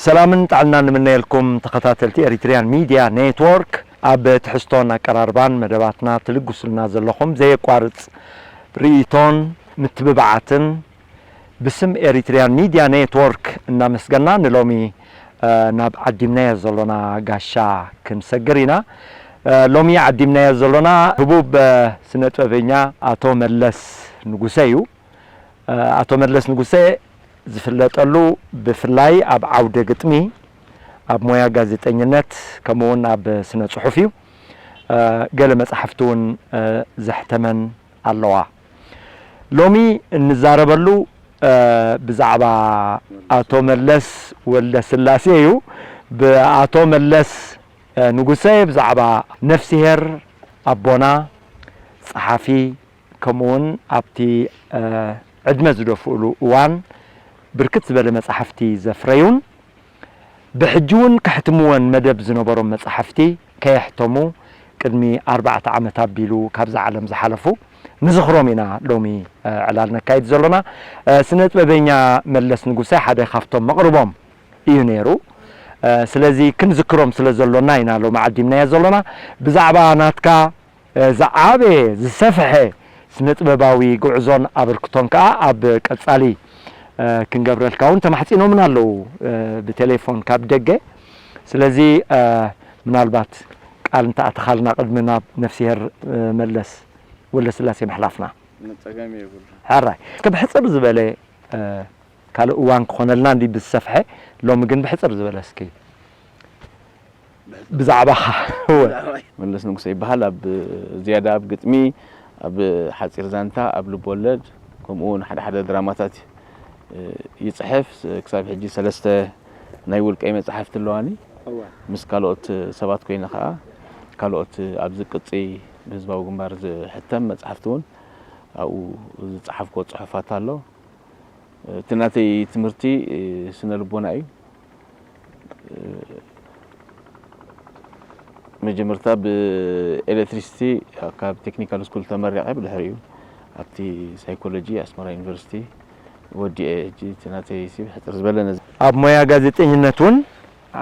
ሰላምን ጥዕናን ንምነየልኩም ተኸታተልቲ ኤሪትሪያን ሚድያ ኔትወርክ። ኣብ ትሕዝቶን ኣቀራርባን መደባትና ትልግሱልና ዘለኹም ዘየቋርጽ ርእይቶን ምትብባዓትን ብስም ኤሪትሪያን ሚድያ ኔትወርክ እናመስገና ንሎሚ፣ እ፣ ናብ ዓዲምናዮ ዘሎና ጋሻ ክንሰግር ኢና። እ፣ ሎሚ ዓዲምናዮ ዘሎና ህቡብ፣ እ፣ ስነ ጥበበኛ ኣቶ መለስ ንጉሰ እዩ። እ፣ ኣቶ መለስ ንጉሰ ዝፍለጠሉ ብፍላይ ኣብ ዓውደ ግጥሚ፣ ኣብ ሞያ ጋዜጠኝነት፣ ከምኡ እውን ኣብ ስነ ጽሑፍ እዩ። እ፣ ገለ መጻሕፍቲ እውን፣ እ፣ ዘሕተመን ኣለዋ። ሎሚ እንዛረበሉ፣ እ፣ ብዛዕባ ኣቶ መለስ ወልደ ስላሴ እዩ። ብኣቶ መለስ፣ እ፣ ንጉሰ ብዛዕባ ነፍስሄር ኣቦና ጸሓፊ፣ ከምኡውን ኣብቲ፣ እ፣ ዕድመ ዝደፍእሉ እዋን ብርክት ዝበለ መጻሕፍቲ ዘፍረዩን ብሕጂ እውን ከሕትምወን መደብ ዝነበሮም መጻሕፍቲ ከየሕተሙ ቅድሚ ኣርባዕተ ዓመት ኣቢሉ ካብዛ ዓለም ዝሓለፉ ንዝኽሮም ኢና ሎሚ፣ እ፣ ዕላል ነካይድ ዘሎና። እ፣ ስነ ጥበበኛ መለስ ንጉሰ ሓደ ካብቶም መቕርቦም እዩ ነይሩ። እ፣ ስለዚ ክንዝክሮም ስለ ዘሎና ኢና ሎሚ ዓዲምናዮ ዘሎና። ብዛዕባ ናትካ፣ እ፣ ዝዓበየ፣ ዝሰፍሐ ስነ ጥበባዊ ጉዕዞን ኣበርክቶን ከኣ ኣብ ቀጻሊ፣ እ፣ ክንገብረልካ እውን ተማሕጺኖምን ኣለዉ፣ እ፣ ብቴሌፎን ካብ ደገ። ስለዚ፣ እ፣ ምናልባት ቃል እንተኣተኻልና ቅድሚ ናብ ነፍስሄር፣ እ፣ መለስ ወልደስላሴ ምሕላፍና። ጸገም የብሉ። ሕራይ። እስከ ብሕጽር ዝበለ፣ እ፣ ካልእ እዋን ክኾነልና እንዲ ብዝሰፍሐ፣ ሎሚ ግን ብሕጽር ዝበለ እስኪ ብዛዕባኻ። እወ። መለስ ንጉሰ ይበሃል። ኣብ ዝያዳ ኣብ ግጥሚ፣ ኣብ ሓጺር ዛንታ፣ ኣብ ልብ ወለድ፣ ከምኡ እውን ሓደ ሓደ ድራማታት፣ እ፣ ይጽሕፍ። ክሳብ ሕጂ ሰለስተ ናይ ውልቀይ መጻሕፍቲ ኣለዋኒ። እወ። ምስ ካልኦት ሰባት ኮይነ ኸኣ፣ ካልኦት ኣብዚ ቅጺ ብህዝባዊ ግንባር ዝሕተም መጻሕፍቲ እውን ኣብኡ ዝጸሓፍኮ ጽሑፋት ኣሎ። እቲ ናተይ ትምህርቲ፣ እ፣ ስነ ልቦና እዩ። እ፣ መጀመርታ ብኤሌክትሪሲቲ ካብ ቴክኒካል ስኩል ተመሪቐ፣ ብድሕሪኡ ኣብቲ ሳይኮሎጂ ኣስመራ ዩኒቨርሲቲ ወዲኤ። ሕጂ እቲ ናተይ ሲ ብሕጽር ዝበለ ነዚ ኣብ ሞያ ጋዜጠኝነት እውን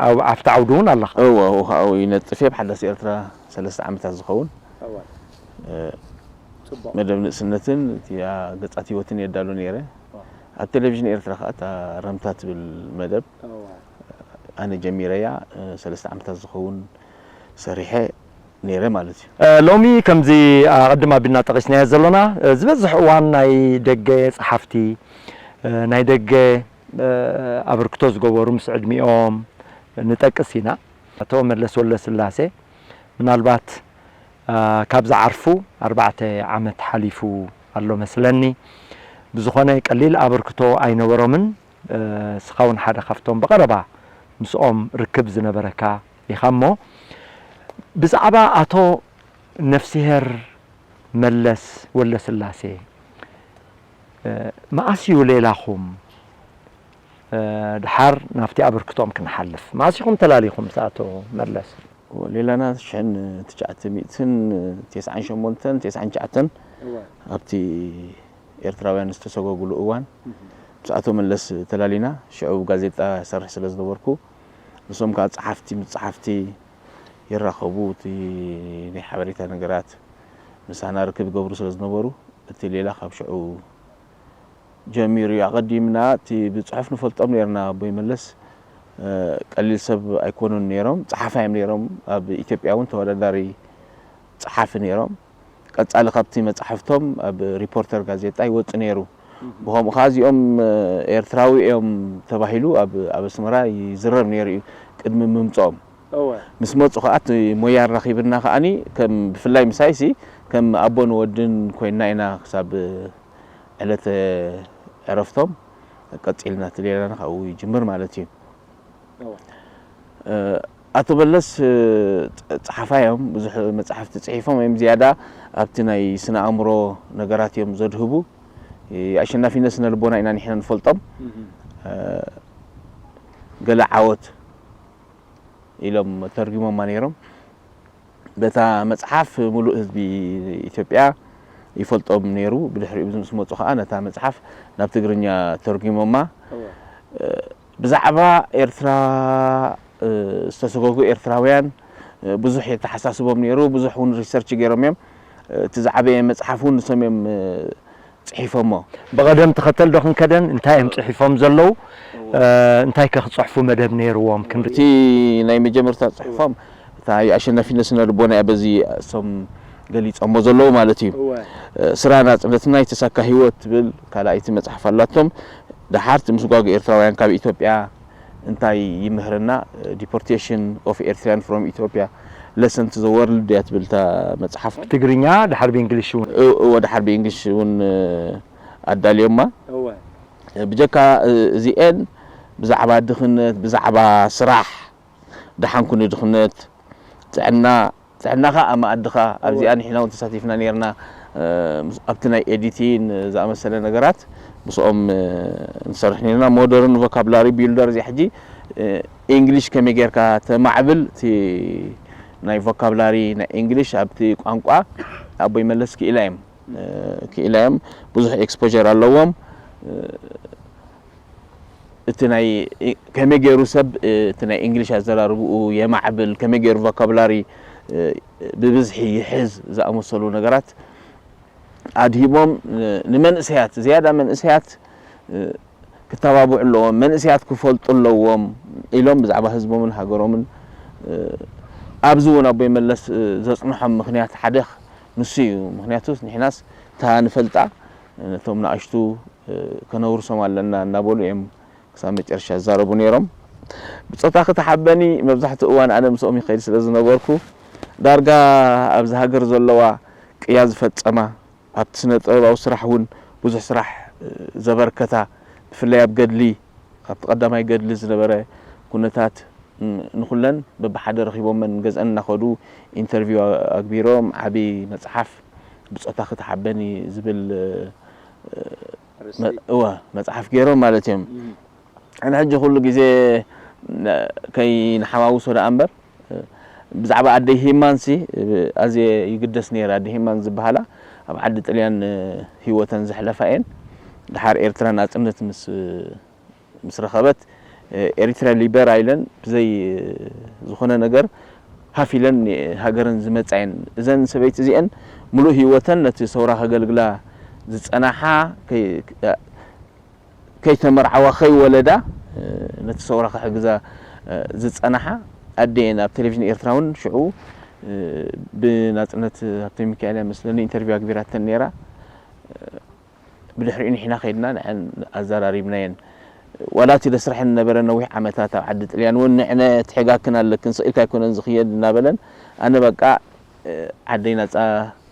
ኣብ፣ ኣብቲ ዓውዲ እውን ኣለኻ? እወ፣ ኣብኡ ኸኣ ይነጥፍ እየ። ብሓዳስ ኤርትራ ሰለስተ ዓመታት ዝኸውን፣ እወ። እ፣ ጽቡቕ። መደብ ንእስነትን እቲ፣ ኣ፣ ገጻት ህይወትን የዳሉ ነይረ። እወ። ኣብ ቴሌቪዥን ኤርትራ ኸኣ እታ ረምታ ትብል መደብ እወ። ኣነ ጀሚረያ፣ እ፣ ሰለስተ ዓመታት ዝኸውን ሰሪሐ ነይረ ማለት እዩ። እ፣ ሎሚ ከምዚ ኣቐድም ኣቢልና ጠቒስናዮ ዘሎና፣ እ፣ ዝበዝሕ እዋን ናይ ደገ ጸሓፍቲ፣ እ፣ ናይ ደገ፣ እ፣ ኣበርክቶ ዝገበሩ ምስ ዕድሚኦም ንጠቅስ ኢና። ኣቶ መለስ ወልደስላሴ ምናልባት፣ እ፣ ካብ ዝዓርፉ ኣርባዕተ ዓመት ሓሊፉ ኣሎ መስለኒ። ብዝኾነ ቀሊል ኣበርክቶ ኣይነበሮምን። እ፣ ንስኻ እውን ሓደ ካብቶም ብቐረባ ምስኦም ርክብ ዝነበረካ ኢኻ እሞ፣ ብዛዕባ ኣቶ ነፍስሄር መለስ ወልደስላሴ፣ እ፣ መኣስ እዩ ሌላኹም፣ እ፣ ድሓር ናብቲ ኣበርክቶኦም ክንሓልፍ? መኣስ ኢኹም ተላሊኹም ምስ ኣቶ መለስ? ሌላና ሽሕን ትሽዓተ ሚእትን ተስዓን ሸሞንተን፣ ተስዓን ትሽዓተን እወ። ኣብቲ ኤርትራውያን ዝተሰጎጉሉ እዋን እህ። ምስ ኣቶ መለስ ተላሊና። ሽዑ ጋዜጣ ሰርሕ ስለ ዝነበርኩ፣ ንሶም ከኣ ጸሓፍቲ ምስ ጸሓፍቲ ይራኸቡ፣ እቲ ናይ ሓበሬታ ነገራት ምሳና ርክብ ይገብሩ ስለ ዝነበሩ፣ እቲ ሌላ ካብ ሽዑ ጀሚሩ እዩ። ኣቐዲምና እቲ ብጽሑፍ ንፈልጦም ነይርና፣ ኣቦይ መለስ፣ እ፣ ቀሊል ሰብ ኣይኮኑን ነይሮም፣ ጸሓፋይ እዮም ነይሮም። ኣብ ኢትዮጵያ እውን ተወዳዳሪ ጸሓፊ ነይሮም። ቀጻሊ ካብቲ መጻሕፍቶም ኣብ ሪፖርተር ጋዜጣ ይወጽ ነይሩ። እህ። ብኸምኡ ከኣ እዚኦም፣ እ፣ ኤርትራዊ እዮም ተባሂሉ ኣብ፣ ኣብ ኣስመራ ይዝረብ ነይሩ እዩ ቅድሚ ምምጽኦም። እወ። ምስ መጹ ከኣ እቲ ሞያ ኣራኺብና ከኣኒ ከም፣ ብፍላይ ምሳይሲ ከም ኣቦን ወድን ኮይንና ኢና ክሳብ ዕለተ ዕረፍቶም ቀጺልና እቲ ሌላና ካብኡ ይጅምር ማለት እዩ። እወ። እ፣ ኣቶ መለስ፣ እ፣ ጸ-፣ ጸሓፋይ እዮም። ብዙሕ መጻሕፍቲ ጽሒፎም እዮም። ዝያዳ ኣብቲ ናይ ስነ ኣእምሮ ነገራት እዮም ዘድህቡ። እ፣ ኣሸናፊነት ስነ ልቦና ኢና ንሕና ንፈልጦም። እህ። እ፣ ገለ ዓወት ኢሎም ተርጉሞማ ነይሮም። በታ መጽሓፍ ሙሉእ ህዝቢ ኢትዮጵያ ይፈልጦም ነይሩ። ብድሕሪኡ ምስ መጹ ኸኣ ነታ መጽሓፍ ናብ ትግርኛ ተርጉሞማ። እወ። እ፣ ብዛዕባ ኤርትራ ዝተሰጎጉ ኤርትራውያን ብዙሕ የተሓሳስቦም ነይሩ። ብዙሕ እውን ሪሰርች ገይሮም እዮም። እቲ ዝዓበየ መፅሓፍ እውን ንሶም እዮም ፅሒፎሞ። ብቐደም ተኸተል ዶ ክንከደን እንታይ እዮም ፅሒፎም ዘለዉ? እንታይ ከ ክፅሕፉ መደብ ነይርዎም? ክንሪ እቲ ናይ መጀመርታ ፅሑፎም እታ ኣሸናፊነት ስነ ልቦና እያ። በዚ እሶም ገሊፆሞ ዘለዉ ማለት እዩ። ስራ ናፅነትና የተሳካ ህይወት ትብል ካልኣይቲ መፅሓፍ ኣላቶም። ደሓር እቲ ምስጓግ ኤርትራውያን ካብ ኢትዮጵያ እንታይ ይምህረና? Deportation of Eritrean from Ethiopia, Lesson to the World እያ ትብል እታ መፅሓፍ። ብትግርኛ ደሓር ብእንግሊሽ እውን። እወ፣ ደሓር ብእንግሊሽ እውን ኣዳልዮማ። ብጀካ እዚኤን ብዛዕባ ድኽነት፣ ብዛዕባ ስራሕ፣ ደሓንኩ ንድኽነት፣ ጥዕና፣ ጥዕናኻ ኣብ መኣድኻ ኣብዚኣ ንሕና እውን ተሳቲፍና ነርና። ኣብቲ ናይ ኤዲቲን ዝኣመሰለ ነገራት ምስኦም ንሰርሕ ነርና። ሞደርን ቮካብላሪ ቢልደር እዚኣ ሕጂ ኢንግሊሽ ከመይ ጌርካ ተማዕብል እቲ ናይ ቮካብላሪ ናይ ኢንግሊሽ ኣብቲ ቋንቋ ኣቦይ መለስ ክኢላ እዮም ክኢላ እዮም። ብዙሕ ኤክስፖር ኣለዎም። እቲ ናይ ከመይ ገይሩ ሰብ እቲ ናይ እንግሊሽ ኣዘራርብኡ የማዕብል፣ ከመይ ገይሩ ቮካብላሪ ብብዝሒ ይሕዝ ዝኣመሰሉ ነገራት ኣድሂቦም ንመንእሰያት ዝያዳ መንእሰያት ክተባብዑ ኣለዎም። መንእሰያት ክፈልጡ ኣለዎም ኢሎም ብዛዕባ ህዝቦምን ሃገሮምን ኣብዚ እውን ኣቦይ መለስ ዘፅንሖም ምክንያት ሓደ ንሱ እዩ። ምክንያቱ ንሕናስ እታ ንፈልጣ ነቶም ንኣሽቱ ከነውርሶም ኣለና እናበሉ እዮም ክሳብ መጨረሻ ዝዛረቡ ነይሮም። ብፆታ ክትሓበኒ መብዛሕትኡ እዋን ኣነ ምስኦም ይኸይድ ስለ ዝነበርኩ ዳርጋ ኣብዚ ሃገር ዘለዋ ቅያ ዝፈፀማ ኣብቲ ስነ ጥበባዊ ስራሕ እውን ብዙሕ ስራሕ ዘበርከታ ብፍላይ ኣብ ገድሊ ካብቲ ቀዳማይ ገድሊ ዝነበረ ኩነታት ንኩለን በብሓደ ረኺቦመን ገዝአን እናኸዱ ኢንተርቪው ኣግቢሮም ዓብዪ መፅሓፍ ብፆታ ክትሓበኒ ዝብል እወ መፅሓፍ ገይሮም ማለት እዮም። ኣነ ሕጂ ኩሉ ግዜ ከይንሓዋውሶ ደኣ እምበር ብዛዕባ ኣደይ ሂማንሲ ኣዝየ ይግደስ ነይረ። ኣደይ ሂማን ዝበሃላ ኣብ ዓዲ ጥልያን ህይወተን ዘሕለፋ እየን። ድሓር ኤርትራ ናፅነት ምስ ምስ ረኸበት ኤሪትራ ሊበራ ኢለን ብዘይ ዝኾነ ነገር ሃፍ ኢለን ሃገረን ዝመጻ እየን። እዘን ሰበይቲ እዚአን ሙሉእ ህይወተን ነቲ ሰውራ ከገልግላ ዝጸናሓ ከይተመርዓዋ ከይወለዳ ነቲ ሰውራ ክሕግዛ ዝጸናሓ ኣደ እየን። ኣብ ቴሌቪዥን ኤርትራ እውን ሽዑ ብናጽነት ሃብተሚካኤል እያ መስለኒ ኢንተርቪው ኣግቢራተን ነይራ። ብድሕሪኡ ንሕና ከይድና ንዐን ኣዘራሪብናየን። ዋላ እቲ ደስርሐን ዝነበረ ነዊሕ ዓመታት ኣብ ዓዲ ጥልያን እውን ንዕነ ትሕጋክን ኣለክን ስቕ ኢልካ ኣይኮነን ዝኽየድ እናበለን ኣነ በቃ ዓደይ ናፃ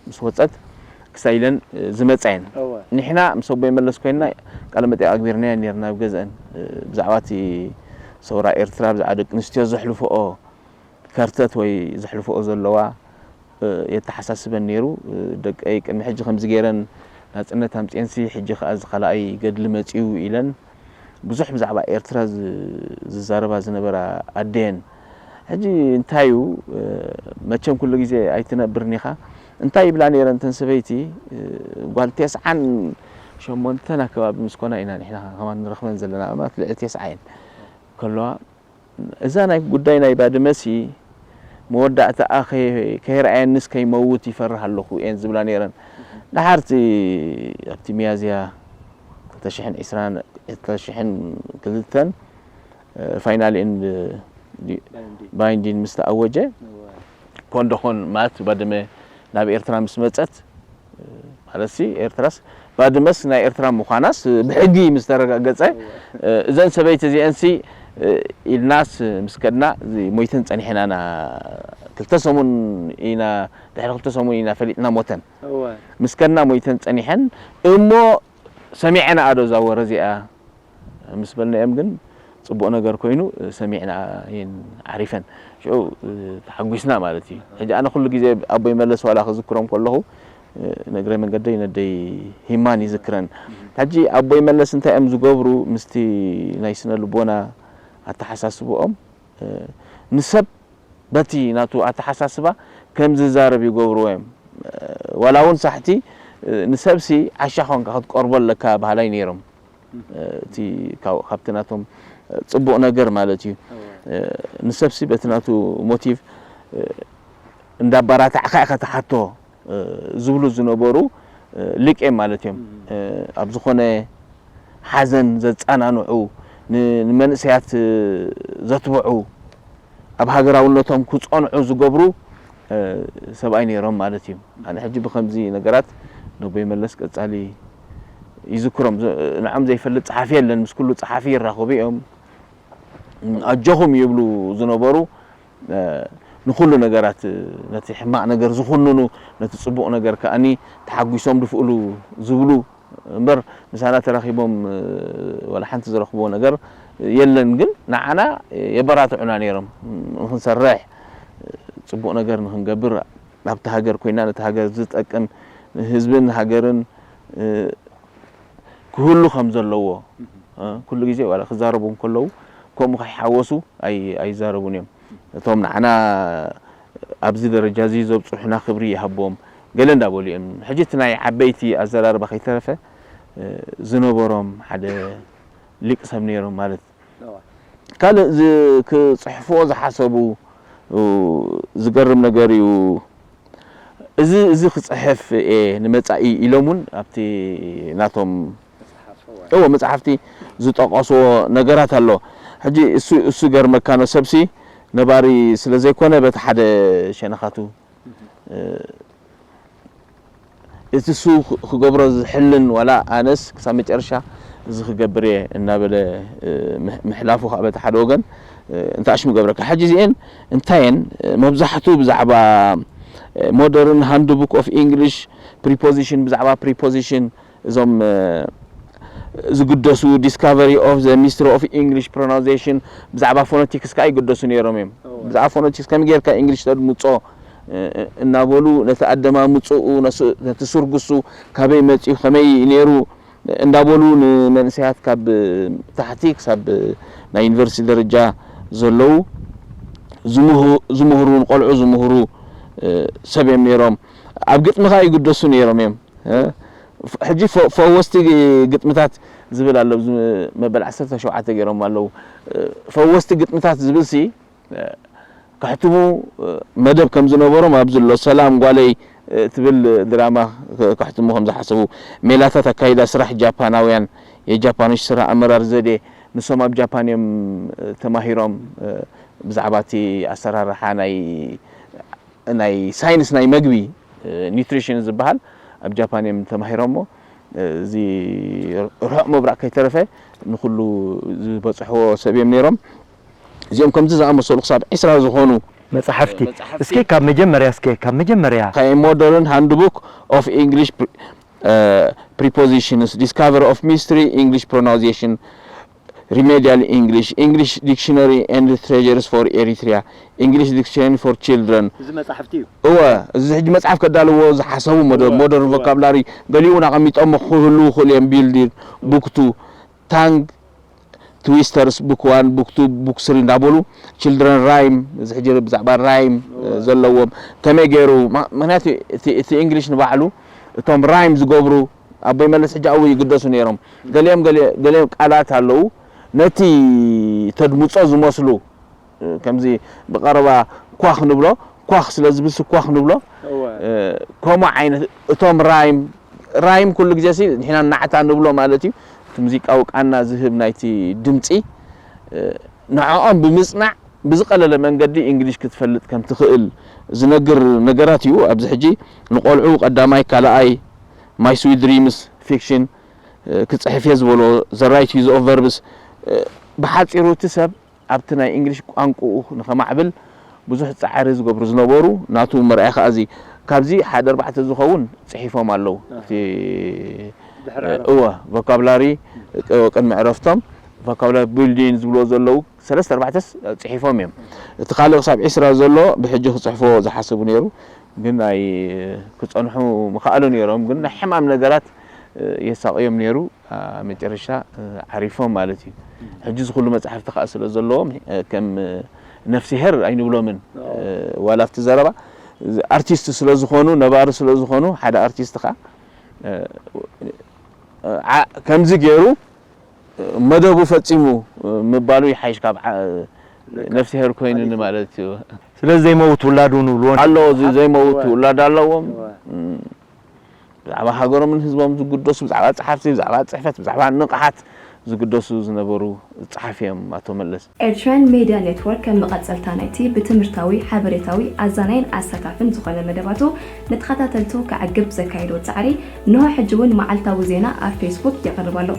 ምስ ወፀት ክሳይ ኢለን ዝመፃ እየን። ንሕና ምስ ኣቦይ መለስ ኮይንና ቃለ መጠይቕ ኣግቢርናየን ነርና ኣብ ገዝአን ብዛዕባ እቲ ሰውራ ኤርትራ ብዛዕባ ደቂ ኣንስትዮ ዘሕልፍኦ ከርተት ወይ ዘሕልፍኦ ዘለዋ የተሓሳስበን ነይሩ። ደቀይ ቅድሚ ሕጂ ከምዚ ገይረን ናጽነት ኣምጺኤንሲ ሕጂ ከኣ እዚ ካልኣይ ገድሊ መጺኡ ኢለን ብዙሕ ብዛዕባ ኤርትራ ዝዛረባ ዝነበራ ኣደየን። ሕጂ እንታይ እዩ መቸም ኩሉ ግዜ ኣይትነብርን ኢኻ እንታይ ይብላ ነይረን እተን ሰበይቲ ጓል ቴስዓን ሸሞንተን ኣከባቢ ምስ ኮና ኢና ንሕና ከማን ንረኽበን ዘለና ማለት ልዕሊ ቴስዓ እየን ከለዋ እዛ ናይ ጉዳይ ናይ ባድመሲ መወዳእታኣ ከይረኣየንስ ከይመውት ይፈርህ ኣለኹ እየን ዝብላ ነይረን። ደሓርቲ ኣብቲ ሚያዝያ ክልተ ሽሕን ዕስራን ክልተ ሽሕን ክልተን ፋይናል ኤንድ ባይንዲን ምስ ተኣወጀ ኮንደኾን ማለት ባድመ ናብ ኤርትራ ምስ መጸት ማለትሲ ኤርትራስ ባድመስ ናይ ኤርትራ ምዃናስ ብሕጊ ምስ ተረጋገጸ እዘን ሰበይቲ እዚአንሲ ኢልናስ ምስ ከድና ሞይተን ጸኒሐናና ክልተ ሰሙን ኢና ድሕሪ ክልተ ሰሙን ኢና ፈሊጥና ሞተን ምስ ከድና ሞይተን ጸኒሐን እሞ ሰሚዐና ኣዶ እዛ ወረ እዚኣ ምስ በልናዮም ግን ፅቡቕ ነገር ኮይኑ ሰሚዕና እየን ዓሪፈን ሽዑ ተሓጒስና ማለት እዩ። ሕጂ ኣነ ኩሉ ግዜ ኣቦይ መለስ ዋላ ክዝክሮም ከለኹ ንእግረ መንገደይ ነደይ ሂማን ይዝክረን። ሕጂ ኣቦይ መለስ እንታይ እዮም ዝገብሩ ምስቲ ናይ ስነ ልቦና ኣተሓሳስብኦም ንሰብ በቲ ናቱ ኣተሓሳስባ ከም ዝዛረብ ይገብርዎ እዮም። ዋላ እውን ሳሕቲ ንሰብሲ ዓሻ ኮንካ ክትቀርቦ ኣለካ በሃላይ ነይሮም። እቲ ካብቲ ናቶም ጽቡቕ ነገር ማለት እዩ። ንሰብሲ በቲ ናቱ ሞቲቭ እንዳባራታዕካ ኢኻ ትሓቶ ዝብሉ ዝነበሩ ሊቅ እዮም ማለት እዮም። ኣብ ዝኾነ ሓዘን ዘጻናንዑ፣ ንመንእሰያት ዘትብዑ፣ ኣብ ሃገራውነቶም ክጸንዑ ዝገብሩ ሰብኣይ ነይሮም ማለት እዩ። ኣነ ሕጂ ብኸምዚ ነገራት ነቦይ መለስ ቀጻሊ ይዝክሮም። ንዖም ዘይፈልጥ ጸሓፊ የለን፣ ምስ ኩሉ ጸሓፊ ይራኸቡ እዮም። ኣጆኹም ይብሉ ዝነበሩ፣ ንኹሉ ነገራት፣ ነቲ ሕማቕ ነገር ዝኹንኑ፣ ነቲ ጽቡቕ ነገር ከኣኒ ተሓጒሶም ድፍእሉ ዝብሉ እምበር፣ ምሳና ተራኺቦም ዋላ ሓንቲ ዝረኽብዎ ነገር የለን። ግን ንዓና የበራትዑና ነይሮም። ንኽንሰርሕ፣ ጽቡቕ ነገር ንኽንገብር፣ ኣብቲ ሃገር ኮይና ነቲ ሃገር ዝጠቅም ህዝብን ሃገርን ክህሉ ከም ዘለዎ፣ ኩሉ ግዜ ዋላ ክዛረቡ እንከለዉ ከምኡ ከይሓወሱ ኣይዛረቡን እዮም። እቶም ንዓና ኣብዚ ደረጃ እዚ ዘብጽሑና ክብሪ ይሃቦም ገለ እንዳበሉ እዮም። ሕጂ እቲ ናይ ዓበይቲ ኣዘራርባ ከይተረፈ ዝነበሮም ሓደ ሊቅ ሰብ ነይሮም ማለት። ካልእ ክጽሕፍዎ ዝሓሰቡ ዝገርም ነገር እዩ። እዚ እዚ ክጽሕፍ እየ ንመጻኢ ኢሎም እውን ኣብቲ ናቶም እዎ መጽሓፍቲ ዝጠቐስዎ ነገራት ኣሎ። ሕጂ እሱ እሱ ገርመካ ነው ሰብሲ ነባሪ ስለ ዘይኮነ በቲ ሓደ ሸነኻቱ እቲ እሱ ክገብሮ ዝሕልን ዋላ ኣነስ ክሳብ መጨረሻ እዚ ክገብር እየ እናበለ ምሕላፉ ከዓ በቲ ሓደ ወገን እንተ ኣሽሙ ገብረካ። ሕጂ እዚኤን እንታየን መብዛሕቱ ብዛዕባ modern handbook of English preposition ብዛዕባ preposition እዞም ዝግደሱ discovery of the mystery of English pronunciation ብዛዕባ phonetics ከዓ ይግደሱ ነይሮም እዮም። ብዛዕባ phonetics ከመይ ጌርካ English ተድምፆ እናበሉ ነቲ ኣደማምፅኡ ነቲ ስርጉሱ ካበይ መፂኡ ከመይ ነይሩ እንዳበሉ ንመንእሰያት ካብ ታሕቲ ክሳብ ናይ ዩኒቨርሲቲ ደረጃ ዘለዉ ዝምህሩ ንቆልዑ ዝምህሩ ሰብ እዮም ነይሮም። ኣብ ግጥሚ ከዓ ይግደሱ ነይሮም እዮም። ሕጂ ፈወስቲ ግጥምታት ዝብል ኣሎ። መበል ዓሰርተ ሸውዓተ ገይሮም ኣለዉ። ፈወስቲ ግጥምታት ዝብል ሲ ከሕትሙ መደብ ከም ዝነበሮም ኣብዚ ኣሎ ሰላም ጓለይ ትብል ድራማ ከሕትሙ ከም ዝሓሰቡ ሜላታት ኣካይዳ ስራሕ ጃፓናውያን የጃፓኖች ስራ ኣመራር ዘዴ ንሶም ኣብ ጃፓን እዮም ተማሂሮም ብዛዕባ እቲ ኣሰራርሓ ናይ ናይ ሳይንስ ናይ መግቢ ኒትሪሽን ዝበሃል ኣብ ጃፓን እዮም ተማሂሮሞ እዚ ርሑቕ ምብራቕ ከይተረፈ ንኩሉ ዝበፅሕዎ ሰብ እዮም ነይሮም። እዚኦም ከምዚ ዝኣመሰሉ ክሳብ ዕስራ ዝኾኑ መፅሓፍቲ እስኪ ካብ መጀመርያ እስኪ ካብ መጀመርያ modern handbook of English prepositions, discovery of mystery English pronunciation, remedial English, English dictionary and treasures for Eritrea, English dictionary for children. እዚ መፅሓፍቲ እዩ። እወ እዚ ሕጂ መፅሓፍ ከዳልዎ ዝሓሰቡ modern vocabulary ገሊኡ እውን ኣቐሚጦም ክህልዉ ይኽእሉ እዮም። Building book two, tongue twisters book one, book two, book three እንዳበሉ children rhyme እዚ ሕጂ ብዛዕባ rhyme ዘለዎም ከመይ ገይሩ ምክንያቱ እቲ English ንባዕሉ እቶም rhyme ዝገብሩ ኣቦይ መለስ ሕጂ ኣብኡ ይግደሱ ነይሮም። ገሊኦም ገሊኦም ቃላት ኣለዉ ነቲ ተድምፆ ዝመስሉ ከምዚ ብቐረባ ኳኽ ንብሎ ኳኽ ስለ ዝብልሲ ኳኽ ንብሎ ከምኡ ዓይነት እቶም rhyme rhyme ኩሉ ግዜ ሲ ንሕና ናዕታ ንብሎ ማለት እዩ። እቲ ሙዚቃዊ ቃና ዝህብ ናይቲ ድምፂ ንዕኦም ብምፅናዕ ብዝቐለለ መንገዲ English ክትፈልጥ ከም ትኽእል ዝነግር ነገራት እዩ። ኣብዚ ሕጂ ንቆልዑ ቀዳማይ ካልኣይ My Sweet Dreams fiction ክፅሕፍ እየ ዝበሎ The Right Use of Verbs ብሓፂሩ እቲ ሰብ ኣብቲ ናይ English ቋንቁኡ ንኸማዕብል ብዙሕ ፃዕሪ ዝገብሩ ዝነበሩ ናቱ መርኣያ ከዓ እዚ ካብዚ ሓደ ኣርባዕተ ዝኸውን ፅሒፎም ኣለዉ። እቲ እወ vocabulary ቅድሚ ዕረፍቶም vocabulary building ዝብልዎ ዘለዉ ሰለስተ ኣርባዕተስ ፅሒፎም እዮም። እቲ ካልእ ክሳብ ዒስራ ዘሎ ብሕጂ ክፅሕፎ ዝሓስቡ ነይሩ ግን ኣይ ክፀንሑ ምኸኣሉ ነይሮም ግን ናይ ሕማም ነገራት የሳቕዮም ነይሩ። መጨረሻ ዓሪፎም ማለት እዩ። ሕጂ እዚ ኩሉ መፅሓፍቲ ከዓ ስለ ዘለዎም ከም ነፍስሄር ኣይንብሎምን። ዋላ ኣብቲ ዘረባ ኣርቲስት ስለ ዝኾኑ ነባሪ ስለ ዝኾኑ ሓደ ኣርቲስት ከዓ ከምዚ ገይሩ መደቡ ፈጺሙ ምባሉ ይሓይሽ ካብ ዓ-፣ ነፍስሄር ኮይኑኒ ማለት እዩ። ስለዚ ዘይመውት ውላድ እውን ይብልዎ ኣሎ። እዚ ዘይመውት ውላድ ኣለዎም። ብዛዕባ ሃገሮምን ህዝቦም ዝግደሱ፣ ብዛዕባ ጸሓፍቲ፣ ብዛዕባ ጽሕፈት፣ ብዛዕባ ንቕሓት ዝግደሱ ዝነበሩ ጸሓፊ እዮም ኣቶ መለስ። ኤርትራን ሜድያ ኔትወርክ ከም መቐጸልታ ናይቲ ብትምህርታዊ፣ ሓበሬታዊ፣ ኣዛናይን ኣሳታፍን ዝኾነ መደባቱ ንተኸታተልቱ ከዕግብ ዘካየዶ ጻዕሪ፣ እንሆ ሕጂ እውን መዓልታዊ ዜና ኣብ ፌስቡክ የቕርብ ኣሎ።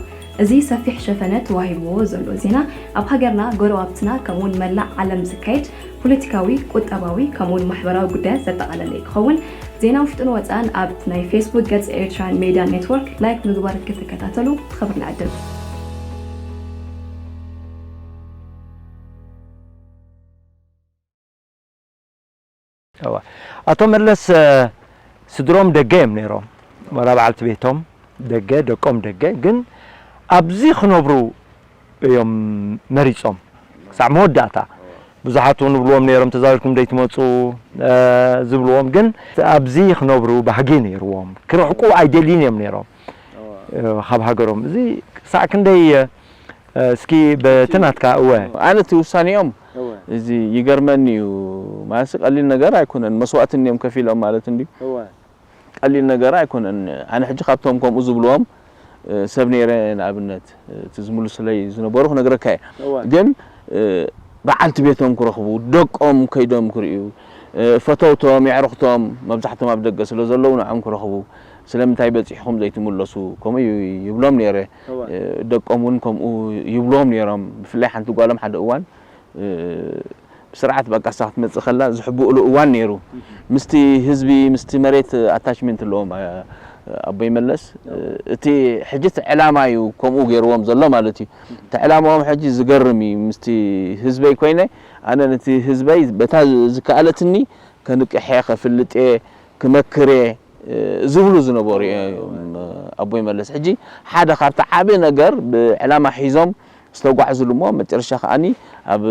እዚ ሰፊሕ ሸፈነ ተዋሂብዎ ዘሎ ዜና፣ ኣብ ሃገርና፣ ጎረባብትና፣ ከምኡውን መላእ ዓለም ዝካየድ ፖለቲካዊ፣ ቁጠባዊ፣ ከምኡውን ማሕበራዊ ጉዳያት ዘጠቓለለ ክኸውን፣ ዜና ውሽጥን ወጻእን ኣብቲ ናይ ፌስቡክ ገጽ ኤርትራን ሜድያ ኔትወርክ ላይክ ምግባር ክትከታተሉ ብኽብሪ ንዕድም። እዋ። ኣቶ መለስ፣ እ፣ ስድሮም ደገ እዮም ነይሮም። ዋላ በዓልቲ ቤቶም ደገ፣ ደቆም ደገ፣ ግን ኣብዚ ክነብሩ እዮም መሪጾም። ክሳዕ መወዳእታ ብዙሓት እውን ይብልዎም ነይሮም፣ "ተዛዊርኩም ደይትመጹ?" እ፣ ዝብልዎም፣ ግን ኣብዚ ክነብሩ ባህጊ ነይርዎም። ክርሕቁ ኣይደልዩን እዮም ነይሮም፣ እ፣ ካብ ሃገሮም። እዚ ክሳዕ ክንደይ፣ እ፣ እስኪ በቲ ናትካ፣ እወ። ኣነ እቲ ውሳኔኦም እዚ ይገርመኒ እዩ። ማለት ቀሊል ነገር ኣይኮነን። መስዋእቲ እዮም ከፊሎም ማለት እንድዩ። ቀሊል ነገር ኣይኮነን። ኣነ ሕጂ ካብቶም ከምኡ ዝብልዎም፣ እ፣ ሰብ ነይረ ንኣብነት፣ እ፣ እቲ ዝምልሱለይ ዝነበሩ ክነግረካ እየ። ግን፣ እ፣ በዓልቲ ቤቶም ክረኽቡ፣ ደቆም ከይዶም ክርእዩ፣ እ፣ ፈተውቶም፣ የዕሩኽቶም፣ መብዛሕቶም ኣብ ደገ ስለ ዘለዉ ንዖም ክረኽቡ፣ ስለምንታይ በጺሕኹም ዘይትምለሱ? ከምኡ ዩ-፣ ይብሎም ነይረ። እ፣ ደቆም እውን ከምኡ ይብልዎም ነይሮም። ብፍላይ ሓንቲ ጓሎም ሓደ እዋን፣ እ፣ ብስርዓት በቃ እሳ ክትመጽእ ከላ ዝሕብኡሉ እዋን ነይሩ። ምስቲ ህዝቢ፣ ምስቲ መሬት ኣታችመንት ኣለዎም፣ ኣ-፣ ኣቦይ መለስ። እ፣ እቲ ሕጂ እቲ ዕላማ እዩ ከምኡ ገይርዎም ዘሎ ማለት እዩ። እቲ ዕላማኦም ሕጂ ዝገርም እዩ። ምስቲ ህዝበይ ኮይነ፣ ኣነ ነቲ ህዝበይ በታ ዝከኣለትኒ ከንቅሐ፣ ከፍልጥ እየ፣ ክመክር እየ፣ እ፣ ዝብሉ ዝነበሩ እዮም ኣቦይ መለስ። ሕጂ ሓደ ካብቲ ዓቢ ነገር ብዕላማ ሒዞም ዝተጓዕዙሉ እሞ መጨረሻ ከኣኒ ኣብ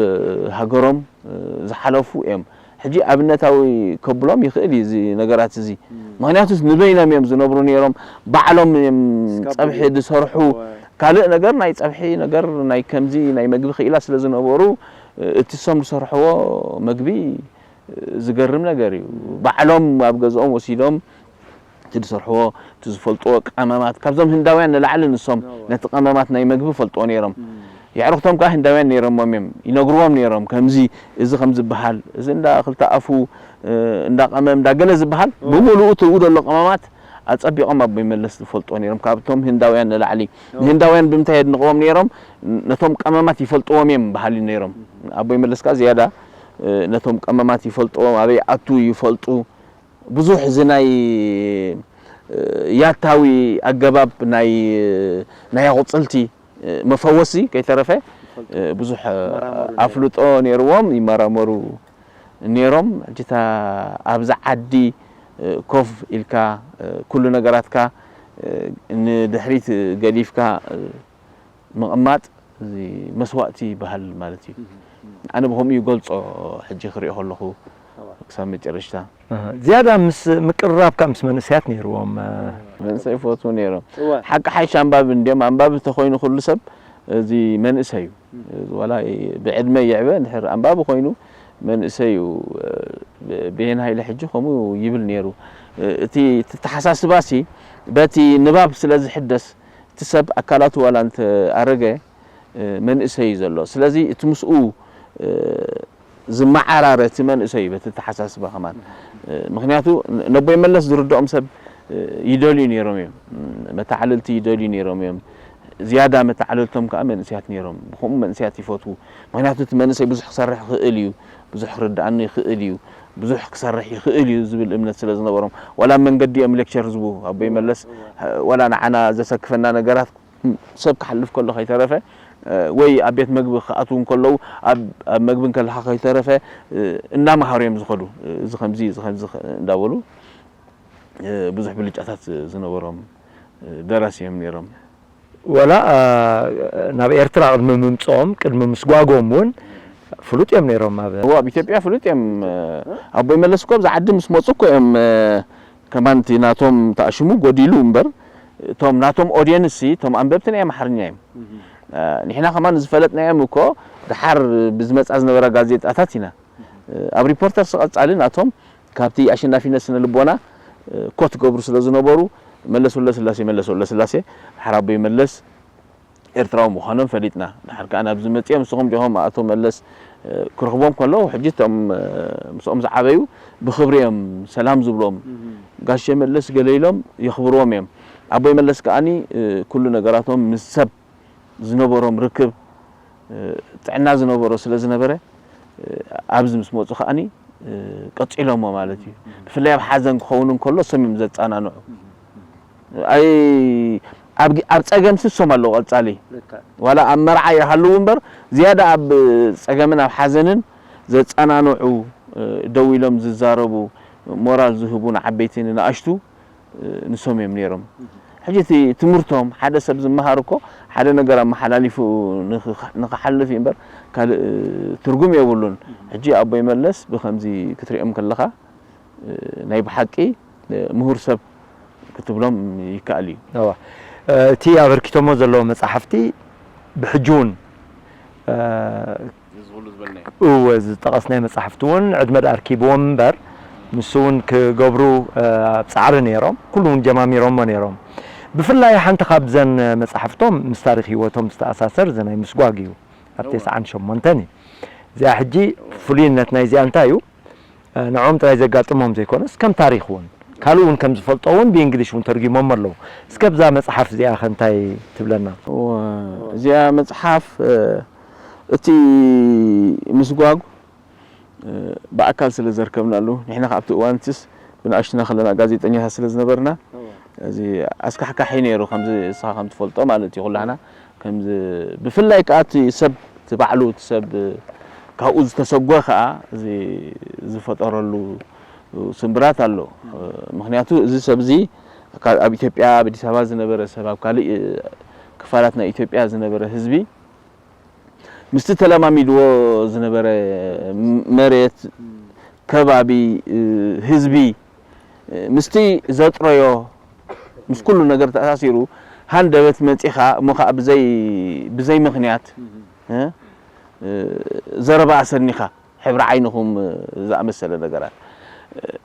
ሃገሮም፣ እ፣ ዝሓለፉ እዮም። ሕጂ ኣብነታዊ ከብሎም ይኽእል እዩ እዚ ነገራት እዚ። ምኽንያቱስ ንበይኖም እዮም ዝነብሩ ነይሮም፣ ባዕሎም እዮም ጸብሒ ዝሰርሑ። ካልእ ነገር ናይ ጸብሒ ነገር ናይ ከምዚ ናይ መግቢ ክኢላ ስለ ዝነበሩ፣ እ፣ እቲ እሶም ዝሰርሕዎ መግቢ ዝገርም ነገር እዩ። ባዕሎም ኣብ ገዝኦም ወሲዶም እቲ ዝሰርሕዎ፣ እቲ ዝፈልጥዎ ቀመማት፣ ካብዞም ህንዳውያን ንላዕሊ ንሶም ነቲ ቀመማት ናይ መግቢ ፈልጥዎ ነይሮም። የዕሩኽቶም ከኣ ህንዳውያን ነይሮሞም እዮም፣ ይነግርዎም ነይሮም፣ ከምዚ፣ እዚ ከም ዝበሃል፣ እዚ እንዳ ክልተ ኣፉ፣ እ፣ እንዳ ቀመም፣ እንዳ ገለ ዝበሃል፣ ብምሉኡ ትብኡ ዘሎ ቀመማት ኣጸቢቖም ኣቦይ መለስ ዝፈልጥዎ ነይሮም፣ ካብቶም ህንዳውያን ንላዕሊ። ንህንዳውያን ብምንታይ የድንቕዎም ነይሮም? ነቶም ቀመማት ይፈልጥዎም እዮም በሃሊ ነይሮም። ኣቦይ መለስ ከኣ ዝያዳ፣ እ፣ ነቶም ቀመማት ይፈልጥዎም፣ ኣበይ ኣቱ ይፈልጡ። ብዙሕ እዚ ናይ፣ እ፣ ያታዊ ኣገባብ ናይ፣ ናይ ኣቑጽልቲ፣ እ፣ መፈወሲ ከይተረፈ፣ እ፣ ብዙሕ፣ እ፣ ኣፍልጦ ነይርዎም፣ ይመራመሩ ነይሮም። ሕጂ እታ ኣብዚ ዓዲ፣ እ፣ ኮፍ ኢልካ፣ እ፣ ኩሉ ነገራትካ፣ እ፣ ንድሕሪት ገዲፍካ፣ እ፣ ምቕማጥ እዚ መስዋእቲ ይበሃል ማለት እዩ። ኣነ ብኸምኡ ይገልጾ፣ ሕጂ ክሪኦ ከለኹ ክሳብ መጨረሽታ። ኣሃ፣ ዝያዳ ምስ ምቅርራብካ ምስ መንእሰያት ነይርዎም፣ እ፣ መንእሰይ ይፈትዉ ነይሮም። እወ። ሓቂ ሓይሽ ኣንባቢ እንድዮም። ኣንባቢ ተኾይኑ ኩሉ ሰብ፣ እዚ መንእሰይ እዩ። ዋላ ብዕድመ ይዕበ እንድሕር ኣንባቢ ኮይኑ መንእሰይ እዩ። ብ-፣ ብሄን ሃይለ ሕጂ ከምኡ ይብል ነይሩ። እቲ ተተሓሳስባሲ በቲ ንባብ ስለ ዝሕደስ፣ እቲ ሰብ ኣካላቱ ዋላ እንተ ኣረገ፣ መንእሰይ እዩ ዘሎ። ስለዚ እቲ ምስኡ ዝመዓራረ እቲ መንእሰይ እዩ በቲ ተሓሳስባ ከማን። ምኽንያቱ ነቦይ መለስ ዝርድኦም ሰብ ይደልዩ ነይሮም እዮም። መተዓልልቲ ይደልዩ ነይሮም እዮም። ዝያዳ መተዓልልቶም ከኣ መንእሰያት ነይሮም። ብኸምኡ መንእሰያት ይፈትዉ። ምኽንያቱ እቲ መንእሰይ ብዙሕ ክሰርሕ ይኽእል እዩ፣ ብዙሕ ክርድኣኒ ይኽእል እዩ፣ ብዙሕ ክሰርሕ ይኽእል እዩ ዝብል እምነት ስለ ዝነበሮም፣ ዋላ ኣብ መንገዲ እዮም ሌክቸር ዝህቡ። ኣቦይ መለስ ዋላ ንዓና ዘሰክፈና ነገራት ሰብ ክሓልፍ ከሎ ከይተረፈ፣ ወይ ኣብ ቤት መግቢ ክኣትዉ እንከለዉ፣ ኣብ፣ ኣብ መግቢ እንከለኻ ከይተረፈ፣ እናመሃሩ እዮም ዝኸዱ። እዚ ከምዚ፣ እዚ ከምዚ እንዳበሉ ብዙሕ ብልጫታት ዝነበሮም ደራሲ እዮም ነይሮም። ዋላ፣ እ፣ ናብ ኤርትራ ቅድሚ ምምጽኦም፣ ቅድሚ ምስጓጎም እውን ፍሉጥ እዮም ነይሮም። ኣብ እዎ፣ ኣብ ኢትዮጵያ ፍሉጥ እዮም። ኣቦይ መለስ እኮ ኣብዚ ዓዲ ምስ መጹ እኮ እዮም፣ እ፣ ከማን እቲ ናቶም ተኣሽሙ ጎዲሉ እምበር፣ እቶም ናቶም ኦድየንስ ሲ፣ እቶም ኣንበብቲ ናይ ኣምሓርኛ እዮም። ንሕና ከማን ዝፈለጥናዮም እኮ ድሓር ብዝመጻ ዝነበራ ጋዜጣታት ኢና። ኣብ ሪፖርተርስ ቀጻሊ ናቶም ካብቲ ኣሸናፊነት ስነ ልቦና ኮት ገብሩ ስለ ዝነበሩ፣ መለስ ወለስላሴ፣ መለስ ወለስላሴ፣ ድሓር ኣቦይ መለስ ኤርትራዊ ምዃኖም ፈሊጥና። ድሓር ከኣ ናብዚ መጺኦም፣ ንስኹም ዲኹም ኣቶ መለስ ክረኽቦም ከለዉ፣ ሕጂ እቶም ምስኦም ዝዓበዩ ብኽብሪ እዮም ሰላም ዝብሎም። ጋሼ መለስ ገለ ኢሎም የኽብርዎም እዮም። ኣቦይ መለስ ከኣኒ ኩሉ ነገራቶም ምስ ሰብ ዝነበሮም ርክብ ጥዕና ዝነበሮ ስለ ዝነበረ፣ ኣብዚ ምስ መጹ ከኣኒ ቀጺሎሞ ማለት እዩ። ብፍላይ ኣብ ሓዘን ክኸውን እንከሎ እሶም እዮም ዘጸናንዑ። ኣይ ኣብ ግ- ኣብ ጸገም ስሶም ኣለዉ ቀጻሊ። ዋላ ኣብ መርዓ ይሃልዉ እምበር፣ ዝያዳ ኣብ ጸገምን ኣብ ሓዘንን ዘጸናንዑ፣ ደው ኢሎም ዝዛረቡ፣ ሞራል ዝህቡ ንዓበይቲ ንንኣሽቱ ንሶም እዮም ነይሮም። ሕጂ እቲ ትምህርቶም፣ ሓደ ሰብ ዝመሃር እኮ ሓደ ነገር ኣመሓላሊፉ ንኽሓ- ንኽሓልፍ እዩ እምበር ካልእ ትርጉም የብሉን። ሕጂ ኣቦይ መለስ ብኸምዚ ክትሪኦም ከለኻ፣ ናይ ብሓቂ ምሁር ሰብ ክትብሎም ይከኣል እዩ። እዋ፣ እቲ ኣበርኪቶሞ ዘለዉ መጻሕፍቲ ብሕጂ እውን እወ፣ ዝጠቐስናዮ መጻሕፍቲ እውን ዕድመ ደኣ ኣርኪብዎም እምበር፣ ንሱ እውን ክገብሩ ኣብ ጻዕሪ ነይሮም። ኩሉ እውን ጀማሚሮሞ ነይሮም። ብፍላይ ሓንቲ ካብዘን መጻሕፍቶም ምስ ታሪኽ ህይወቶም ዝተኣሳሰር እዚ ናይ ምስጓግ እዩ። ኣብ ተስዓን ሸሞንተን እዩ። እዚኣ ሕጂ ፍሉይነት ናይ እዚኣ እንታይ እዩ? ንዖም ጥራይ ዘጋጥሞም ዘይኮነስ ከም ታሪኽ እውን ካልእ እውን ከም ዝፈልጦ እውን ብእንግሊሽ እውን ተርጊሞም ኣለዉ። እስከ ብዛ መጽሓፍ እዚኣ ከ እንታይ ትብለና? እዚኣ መጽሓፍ እቲ ምስጓጉ ብኣካል ስለ ዘርከብናሉ፣ ንሕና ከኣ ኣብቲ እዋንትስ ብንኣሽቱና ከለና ጋዜጠኛታት ስለ ዝነበርና፣ እዚ ኣስካሕካሒ ነይሩ፣ ከምዚ እስኻ ከም ትፈልጦ ማለት እዩ። ኩላህና ከምዚ፣ ብፍላይ ከኣ እቲ ሰብ፣ እቲ ባዕሉ እቲ ሰብ ካብኡ ዝተሰጎ ከኣ እዚ ዝፈጠረሉ ስምብራት ኣሎ። ምኽንያቱ እዚ ሰብ እዚ ካብ፣ ኣብ ኢትዮጵያ፣ ኣብ ኣዲስ ኣበባ ዝነበረ ሰብ፣ ኣብ ካልእ ክፋላት ናይ ኢትዮጵያ ዝነበረ ህዝቢ ምስቲ ተለማሚድዎ ዝነበረ መሬት፣ ከባቢ፣ ህዝቢ፣ ምስቲ ዘጥረዮ፣ ምስ ኩሉ ነገር ተኣሳሲሩ፣ ሃንደበት መጺኻ እሞ ኸኣ ብዘይ፣ ብዘይ ምኽንያት፣ እ፣ ዘረባ ኣሰኒኻ፣ ሕብሪ ዓይንኹም ዝኣመሰለ ነገራት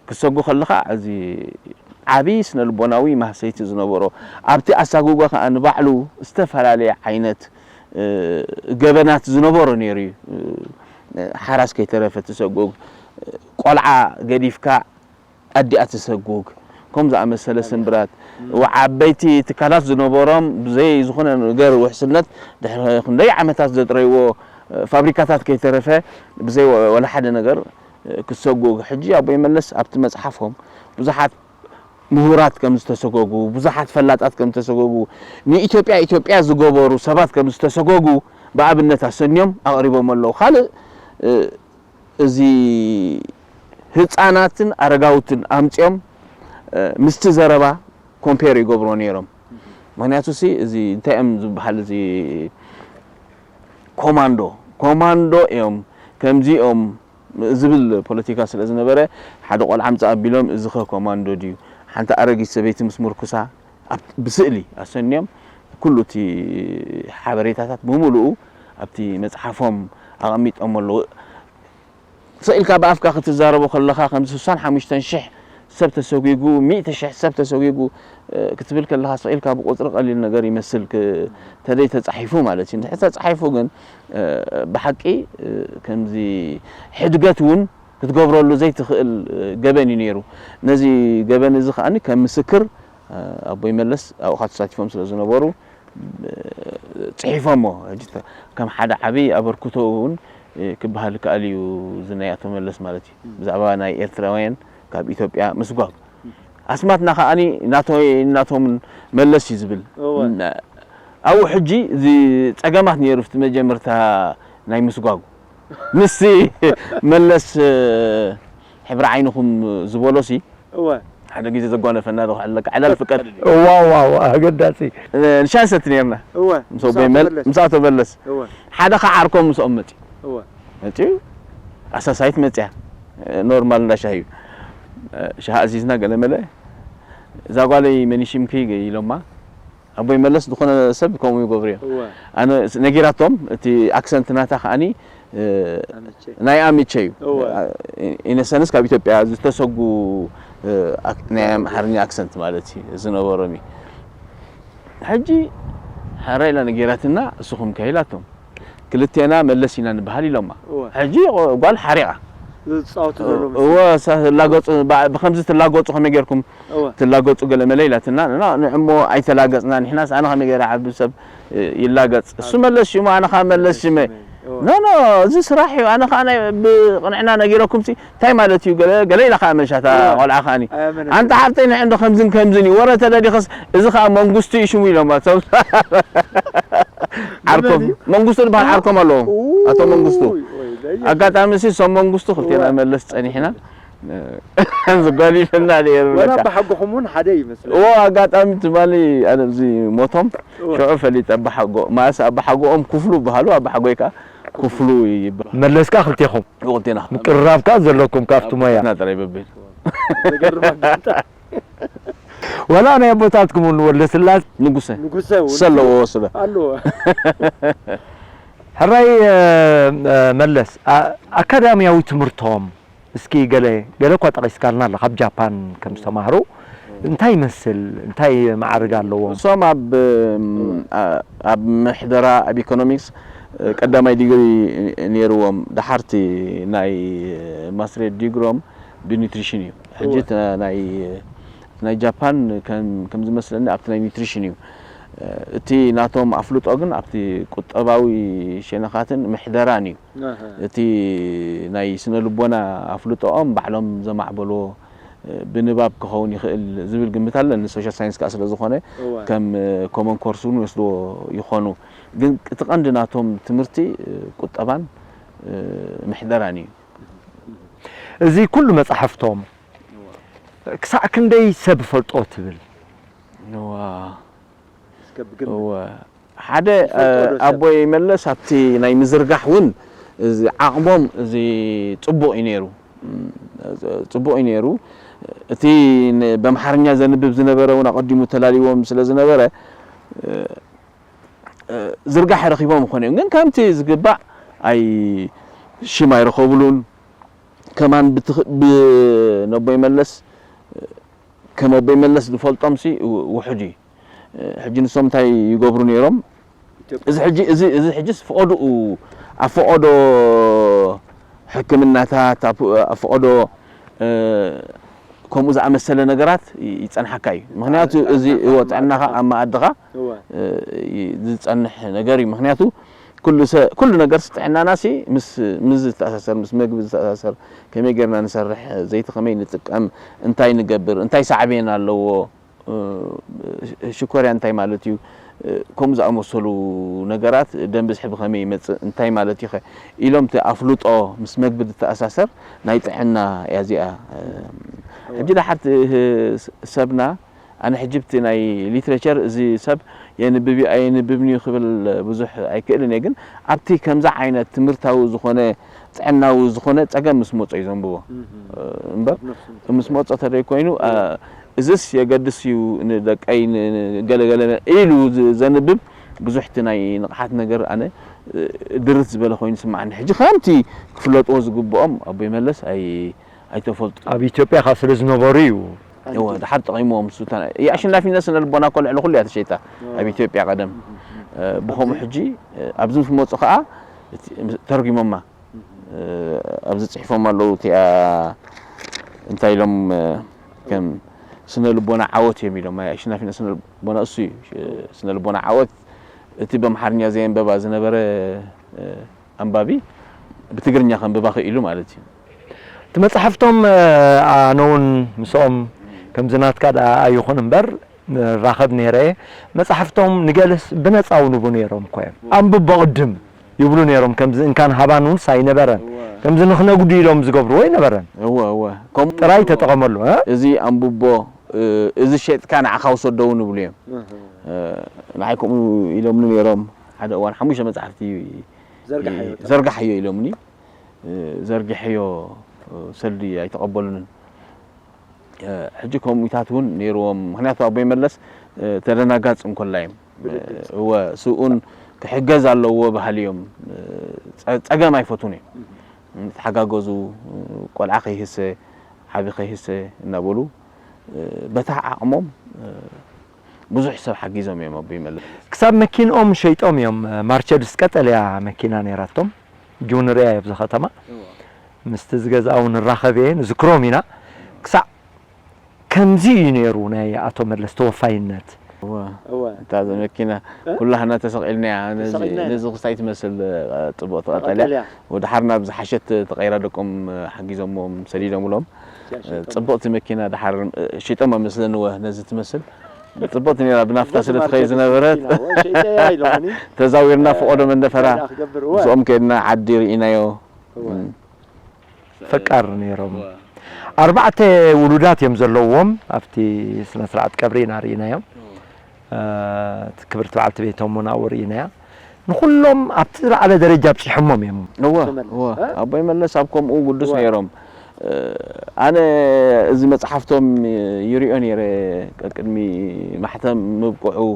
ክትሰጉ ከለኻ፣ እዚ ዓቢ ስነ ልቦናዊ ማህሰይቲ ዝነበሮ፣ ኣብቲ ኣሳጉጓ ከኣ ንባዕሉ ዝተፈላለየ ዓይነት፣ እ፣ ገበናት ዝነበሮ ነይሩ እዩ። እ፣ ሓራስ ከይተረፈ ትሰጉግ፣ ቆልዓ ገዲፍካ ኣዲኣ ትሰጉግ፣ ከም ዝኣመሰለ ስምብራት፣ ዓበይቲ ትካላት ዝነበሮም ብዘይ ዝኾነ ነገር ውሕስነት ድሕሪ ክንደይ ዓመታት ዘጥረይዎ፣ እ፣ ፋብሪካታት ከይተረፈ ብዘይ ወ-፣ ወላ ሓደ ነገር፣ እ፣ ክሰጉግ። ሕጂ ኣቦይ መለስ ኣብቲ መጽሓፎም ብዙሓት ምሁራት ከም ዝተሰጎጉ፣ ብዙሓት ፈላጣት ከም ዝተሰጎጉ፣ ንኢትዮጵያ ኢትዮጵያ ዝገበሩ ሰባት ከም ዝተሰጎጉ ብኣብነት ኣሰንዮም ኣቕሪቦም ኣለዉ። ካልእ፣ እ፣ እዚ ህጻናትን ኣረጋውትን ኣምጺኦም፣ እ፣ ምስቲ ዘረባ ኮምፔር ይገብርዎ ነይሮም። ምኽንያቱ ሲ፣ እዚ እንታይ እዮም ዝበሃል፣ እዚ ኮማንዶ፣ ኮማንዶ እዮም፣ ከምዚ እዮም ዝብል ፖለቲካ ስለ ዝነበረ፣ ሓደ ቆልዓ ኣምጽእ ኣቢሎም፣ እዚ ኸ ኮማንዶ ድዩ? ሓንቲ ኣረጊት ሰበይቲ ምስ ምርኩሳ፣ ኣብ፣ ብስእሊ ኣሰንዮም፣ ኩሉ እቲ ሓበሬታታት ብምሉኡ ኣብቲ መጽሓፎም ኣቐሚጦም ኣለዉ። ስቕ ኢልካ ብኣፍካ ክትዛረቦ ከለኻ፣ ከምዚ ስሳን ሓሙሽተን ሽሕ ሰብ ተሰጒጉ፣ ሚእቲ ሽሕ ሰብ ተሰጒጉ፣ እ፣ ክትብል ከለኻ፣ ስቕ ኢልካ ብቁጽሪ ቀሊል ነገር ይመስል፣ ክ-፣ እንተደይ ተጻሒፉ ማለት እዩ። እንድሕር ተጻሒፉ ግን፣ እ፣ ብሓቂ፣ እ፣ ከምዚ ሕድገት እውን ክትገብረሉ ዘይትኽእል፣ እ፣ ገበን እዩ ነይሩ። ነዚ ገበን እዚ ከኣኒ ከም ምስክር፣ እ፣ ኣቦይ መለስ ኣብኡ ተሳቲፎም ስለ ዝነበሩ፣ እ፣ ጽሒፎሞ። ሕጂ ተ-፣ ከም ሓደ ዓቢ ኣበርክቶ እውን፣ እ፣ ክበሃል ይከኣል እዩ፣ እዚ ናይ ኣቶ መለስ ማለት እዩ። ብዛዕባ ናይ ኤርትራውያን ካብ ኢትዮጵያ ምስጓግ። ኣስማትና ከኣኒ ናቶይ፣ ናቶም መለስ እዩ ዝብል። እወ። ን-፣ ኣብኡ ሕጂ እዚ ጸገማት ነይሩ፣ ኣብቲ መጀመርታ ናይ ምስጓጉ። ንሲ መለስ፣ እ፣ ሕብሪ ዓይንኹም ዝበሎሲ፣ እወ። ሓደ ግዜ ዘጓነፈና ዶ ክሕለካ፣ ዕላል ፍቀድ። እዋ፣ እዋ፣ እዋ፣ ኣገዳሲ። እ፣ ንሻሂ ንሰቲ ነርና። እወ። ምስ ኣቦይ መል-፣ መለስ። ምስ ኣቶ መለስ። እወ። ሓደ ከዓ ዓርኮም ምስኦም መጺኡ። እወ። መጺኡ፣ ኣሳሳይት መጺኣ። እ፣ ኖርማል እንዳ ሻሂ እዩ። እ፣ ሻሂ ኣዚዝና ገለ መለ። እዛ ጓለይ መን እዩ ሽምኪ ኢሎማ። ኣቦይ መለስ ዝኾነ ሰብ ከምኡ ይገብሩ እዮም። ኣነ ነጊራቶም፣ እቲ ኣክሰንት ናታ ከዓኒ ናይ ኣምቼ እዩ። ኢነሰንስ ካብ ኢትዮጵያ ዝተሰጉ ናይ ኣምሓርኛ ኣክሰንት ማለት እዩ ዝነበሮም እዩ። ሕጂ ሓራ ኢላ ነጊራትና፣ እስኹም ከ ኢላቶም፣ ክልቴና መለስ ኢና ንበሃል ኢሎማ። ሕጂ ጓል ሓሪቓ ዝፃወቱ ዘለዉ እወ ትላገፁ፣ ብከምዚ ትላገፁ ከመይ ጌርኩም ትላገፁ ገለ መለ ኢላትና። ንዕሞ ኣይተላገፅና። ንሕናስ ኣነ ከመይ ገይረ ዓቢ ሰብ ይላገፅ? እሱ መለስ ሽሙ፣ ኣነ ከዓ መለስ ሽመ። ኖ ኖ፣ እዚ ስራሕ እዩ። ኣነ ከዓ ናይ ብቕንዕና ነጊረኩም ሲ እንታይ ማለት እዩ? ገለ ገለ ኢላ ከዓ መልሻታ። ቆልዓ ከዓኒ ኣንታ ሓፍተይ ንዕ እንዶ ከምዝን ከምዝን እዩ ወረ ተደሊኸስ፣ እዚ ከዓ መንግስቱ እዩ ሽሙ ኢሎማ። ዓርኮም መንግስቱ ዝበሃል ዓርኮም ኣለዎም። ኣቶ መንግስቱ ኣጋጣሚ ሲ ሶም መንግስቱ ክልቴና መለስ ፀኒሕና ዝጓሊፈና ነይሩ። ወላ ኣባሓጎኹም እውን ሓደ ይመስለኒ። እዎ ኣጋጣሚ ትማሊ ኣነ ኣብዚ ሞቶም ሽዑ ፈሊጠ። ኣባሓጎ ማእስ ኣባሓጎኦም ክፍሉ ይበሃሉ፣ ኣባሓጎይ ከዓ ክፍሉ ይበሃል። መለስካ ክልቴኹም ክልቴና ምቅርራብካ ዘለኩም ካብቲ ሞያ። ጥራይ በብል ዘገርም ኣጋጣሚ። ወላ ናይ ኣቦታትኩም እውን ወልደ ስላሴ ንጉሰ ንጉሰ እውን ሰለዎ ስለ ኣለዎ። ሕራይ መለስ ኣካዳሚያዊ ትምህርቶም እስኪ ገለ ገለ እኳ ጠቒስካልና ኣለ ካብ ጃፓን ከም ዝተማህሩ እንታይ ይመስል? እንታይ መዓርግ ኣለዎም? እሶም ኣብ ኣብ ምሕደራ ኣብ ኢኮኖሚክስ ቀዳማይ ዲግሪ ነይርዎም። ደሓርቲ ናይ ማስትሬት ዲግሮም ብኒትሪሽን እዩ። ሕጂ ናይ ናይ ጃፓን ከም ዝመስለኒ ኣብቲ ናይ ኒትሪሽን እዩ። እቲ ናቶም ኣፍልጦ ግን ኣብቲ ቁጠባዊ ሸነኻትን ምሕደራን እዩ። እቲ ናይ ስነ ልቦና ኣፍልጦኦም ባዕሎም ዘማዕበልዎ ብንባብ ክኸውን ይኽእል ዝብል ግምት ኣለኒ። ሶሻል ሳይንስ ከዓ ስለ ዝኾነ ከም ኮመን ኮርስ እውን ይወስድዎ ይኾኑ። ግን እቲ ቀንዲ ናቶም ትምህርቲ ቁጠባን ምሕደራን እዩ። እዚ ኩሉ መጻሕፍቶም ክሳዕ ክንደይ ሰብ ይፈልጦ ትብል? እዋ። እስከ ብግምት። እወ። ሓደ ይፈልጦ ዶ ሰብ? ኣቦይ መለስ ኣብቲ ናይ ምዝርጋሕ እውን እዚ ዓቕሞም እዚ ጽቡቕ እዩ ነይሩ። እም፣ ጽቡቕ እዩ ነይሩ። እቲ ን-፣ በምሓርኛ ዘንብብ ዝነበረ እውን ኣቐዲሙ ተላልይዎም ስለ ዝነበረ፣ እ፣ እ፣ ዝርጋሐ ረኺቦም ይኾኑ እዮም። ግን ከምቲ ዝግባእ ኣይ-፣ ሽም ኣይረኸብሉን። ከማን ብትኽ-፣ ብ-፣ ነቦይ መለስ፣ ከም ኣቦይ መለስ ዝፈልጦም ሲ ው-፣ ውሑድ እዩ። ሕጂ ንሶም እንታይ ይገብሩ ነይሮም? ኢትዮጵያ። እዚ ሕጂ፣ እዚ፣ እዚ ሕጂስ ፍቐዱኡ፣ ኣብ ፍቐዶ ሕክምናታት፣ ኣብ፣ ኣብ ፍቐዶ፣ እ፣ ከምኡ ዝኣመሰለ ነገራት ይ-፣ ይጸንሓካ እዩ። ምኽንያቱ ኣብ፣ እዚ ኣብ፣ እዎ፣ ኣብ፣ ጥዕናኻ ኣብ፣ ኣብ መኣድኻ፣ እወ። እ፣ ይ-፣ ዝጸንሕ ነገር እዩ። ምኽንያቱ ኩሉ ሰ-፣ ኩሉ ነገርሲ ጥዕናናሲ ምስ፣ ምስ ዝተኣሳሰር፣ ምስ መግቢ ዝተኣሳሰር፣ ከመይ ጌርና ንሰርሕ፣ ዘይቲ ከመይ ንጥቀም፣ እንታይ ንገብር፣ እንታይ ሳዕቤን ኣለዎ፣ እ፣ ሽኮርያ እንታይ ማለት እዩ፣ እ፣ ከምኡ ዝኣመሰሉ ነገራት፣ ደም ብዝሒ ብኸመይ ይመጽእ፣ እንታይ ማለት እዩ ኸ ኢሎም፣ እቲ ኣፍልጦ ምስ መግቢ ዝተኣሳሰር ናይ ጥዕና እያ እዚኣ። እ፣ ሕጂ ደሓር እቲ፣ እ፣ ሰብና ኣነ ሕጂ ብቲ ናይ ሊትሬቸር እዚ ሰብ የንብብ እዩ ኣየንብብን እዩ ክብል ብዙሕ ኣይክእልን እየ፣ ግን ኣብቲ ከምዚ ዓይነት ትምህርታዊ ዝኾነ ጥዕናዊ ዝኾነ ጸገም ምስ መጾ እዩ ዘንብቦ። እምበር ኣብ ነፍሱ ምስ መጾ ተደይ ኮይኑ፣ እ። አ፣ እዝስ የገድስ እዩ ንደቀይ ን-፣ ን-፣ ገለ ገለ ኢሉ ዝ-፣ ዘንብብ ብዙሕ እቲ ናይ ንቕሓት ነገር ኣነ፣ እ፣ ድርት ዝበለ ኮይኑ ይስምዓኒ። ሕጂ ከምቲ ክፍለጥዎ ዝግብኦም ኣቦይ መለስ ኣይ-፣ ኣይተፈልጡ። ኣብ ኢትዮጵያ ከኣ ስለ ዝነበሩ እዩ። እወ፣ ድሓር ጠቒምዎም እሱ። እታ ናይ ኣሸናፊነት ስነ ልቦና እኮ ልዕሊ ኩሉ እያ ተሸይጣ። እወ። ኣብ ኢትዮጵያ ቀደም። እህ፣ እህ። እ፣ ብኸምኡ ኣብዚ ሕጂ፣ እ፣ ኣብዚ ምስ መጹ ከኣ እቲ፣ ምስ፣ ተርጒሞማ። እህ። እ፣ ኣብዚ ጽሒፎም ኣለዉ። እቲኣ እንታይ ኢሎም፣ እ፣ ከም ስነ ልቦና ዓወት እዮም ኢሎም። ኣይ፣ ኣሸናፊነት ስነ ልቦና እሱ እዩ። ሽ-፣ ስነ ልቦና ዓወት እቲ በምሓርኛ ዘየንበባ ዝነበረ፣ እ፣ ኣንባቢ ብትግርኛ ከንብባ ክኢሉ ማለት እዩ። እቲ መጻሕፍቶም፣ እ፣ ኣነ እውን ምስኦም ከምዚ ናትካ ደኣ ኣይኹን እምበር ንራኸብ ነይረ እየ። መጻሕፍቶም ንገለስ ብነጻ እውን ይህቡ ነይሮም እኮ እዮም። ኣንብቦ ቅድም ይብሉ ነይሮም። ከምዚ እንካን ሃባን እውን ኣይነበረን። እወ። ከምዚ ንኽነግዱ ኢሎም ዝገብርዎ ኣይነበረን። እወ፣ እወ። ከምኡ ጥራይ ነይሩ። ተጠቐመሉ፣ እ? እዚ ኣንብቦ፣ እ፣ እዚ ሸጥካ ንዓኻ ውሰዶ እውን ይብሉ እዮም። እህ። እ፣ ንዓይ ከምኡ ኢሎምኒ ነይሮም። ሓደ እዋን ሓሙሽተ መጻሕፍቲ ዘርጋሓዮ። ዘርጋሓዮ ኢሎምኒ። እ፣ ዘርጊሐዮ፣ እ፣ ሰልዲ ኣይተቐበሉንን። እ፣ ሕጂ ከምኡታት እውን ነይርዎም። ምኽንያቱ ኣቦይ መለስ ተደናጋጽ እንኮላ እዮም። እወ፣ ስብኡን ክሕገዝ ኣለዎ ባህሊ እዮም። ጸ-፣ ጸገም ኣይፈቱን እዮም። ተሓጋገዙ፣ ቆልዓ ከይህሰ፣ ዓቢ ከይህሰ እናበሉ በታ ዓቕሞም ብዙሕ ሰብ ሓጊዞም እዮም ኣቦይ መለስ። ክሳብ መኪንኦም ሸይጦም እዮም። ማርቸድስ ቀጠልያ መኪና ነይራቶም። ጁንርያ እያ ኣብዚ ከተማ። ምስቲ ዝገዝኣ እውን ንራኸብ እየ፣ ንዝክሮም ኢና። ክሳዕ ከምዚ እዩ ነይሩ ናይ ኣቶ መለስ ተወፋይነት። እወ። እወ። እታ መኪና ኩላህና ተሰቒልናያ። ነዚ፣ ተሰቒልናያ። ነዚ ክስታይ ትመስል፣ እ፣ ጽቡቕቲ ቀጠልያ። ቀጠልያ። ወድሓር ናብ ዝሓሸት ተቐይራ ደቆም ሓጊዞምዎም ሰዲዶምሎም። ሸይጦም። ጽቡቕቲ መኪና ድሓር፣ እ፣ ሸይጦማ መስለኒ እወ ነዚ ትመስል። ጽቡቕቲ ነይራ ብናፍታ ስለ ትኸይድ ዝነበረት። መኪና፣ እወ፣ ሸይጠያ ኢሎምኒ። ተዛዊርና እ፣ ፈቖዶ መንደፈራ። እንታይ ክገብር፣ እወ። ምስኦም ከድና ዓዲ ርኢናዮ። እወ። እም። ፈቃር ነይሮም። እወ። ኣርባዕተ ውሉዳት እዮም ዘለዎም። ኣብቲ ስነ ስርዓት ቀብሪ ኢና ርኢናዮም። እወ። እ፣ እቲ ክብርቲ በዓልቲ ቤቶም እውን ኣብኡ ርኢናያ። ንኹሎም ኣብቲ ዝለዓለ ደረጃ ኣብፂሖሞም እዮም። እወ፣ ተመለስ። እወ። እ? ኣቦይ መለስ ኣብ ከምኡ ግዱስ እወ። ነይሮም። እ፣ ኣነ እዚ መፅሓፍቶም ይሪኦ ነይረ፣ ቅድሚ ማሕተም ምብቅዑ።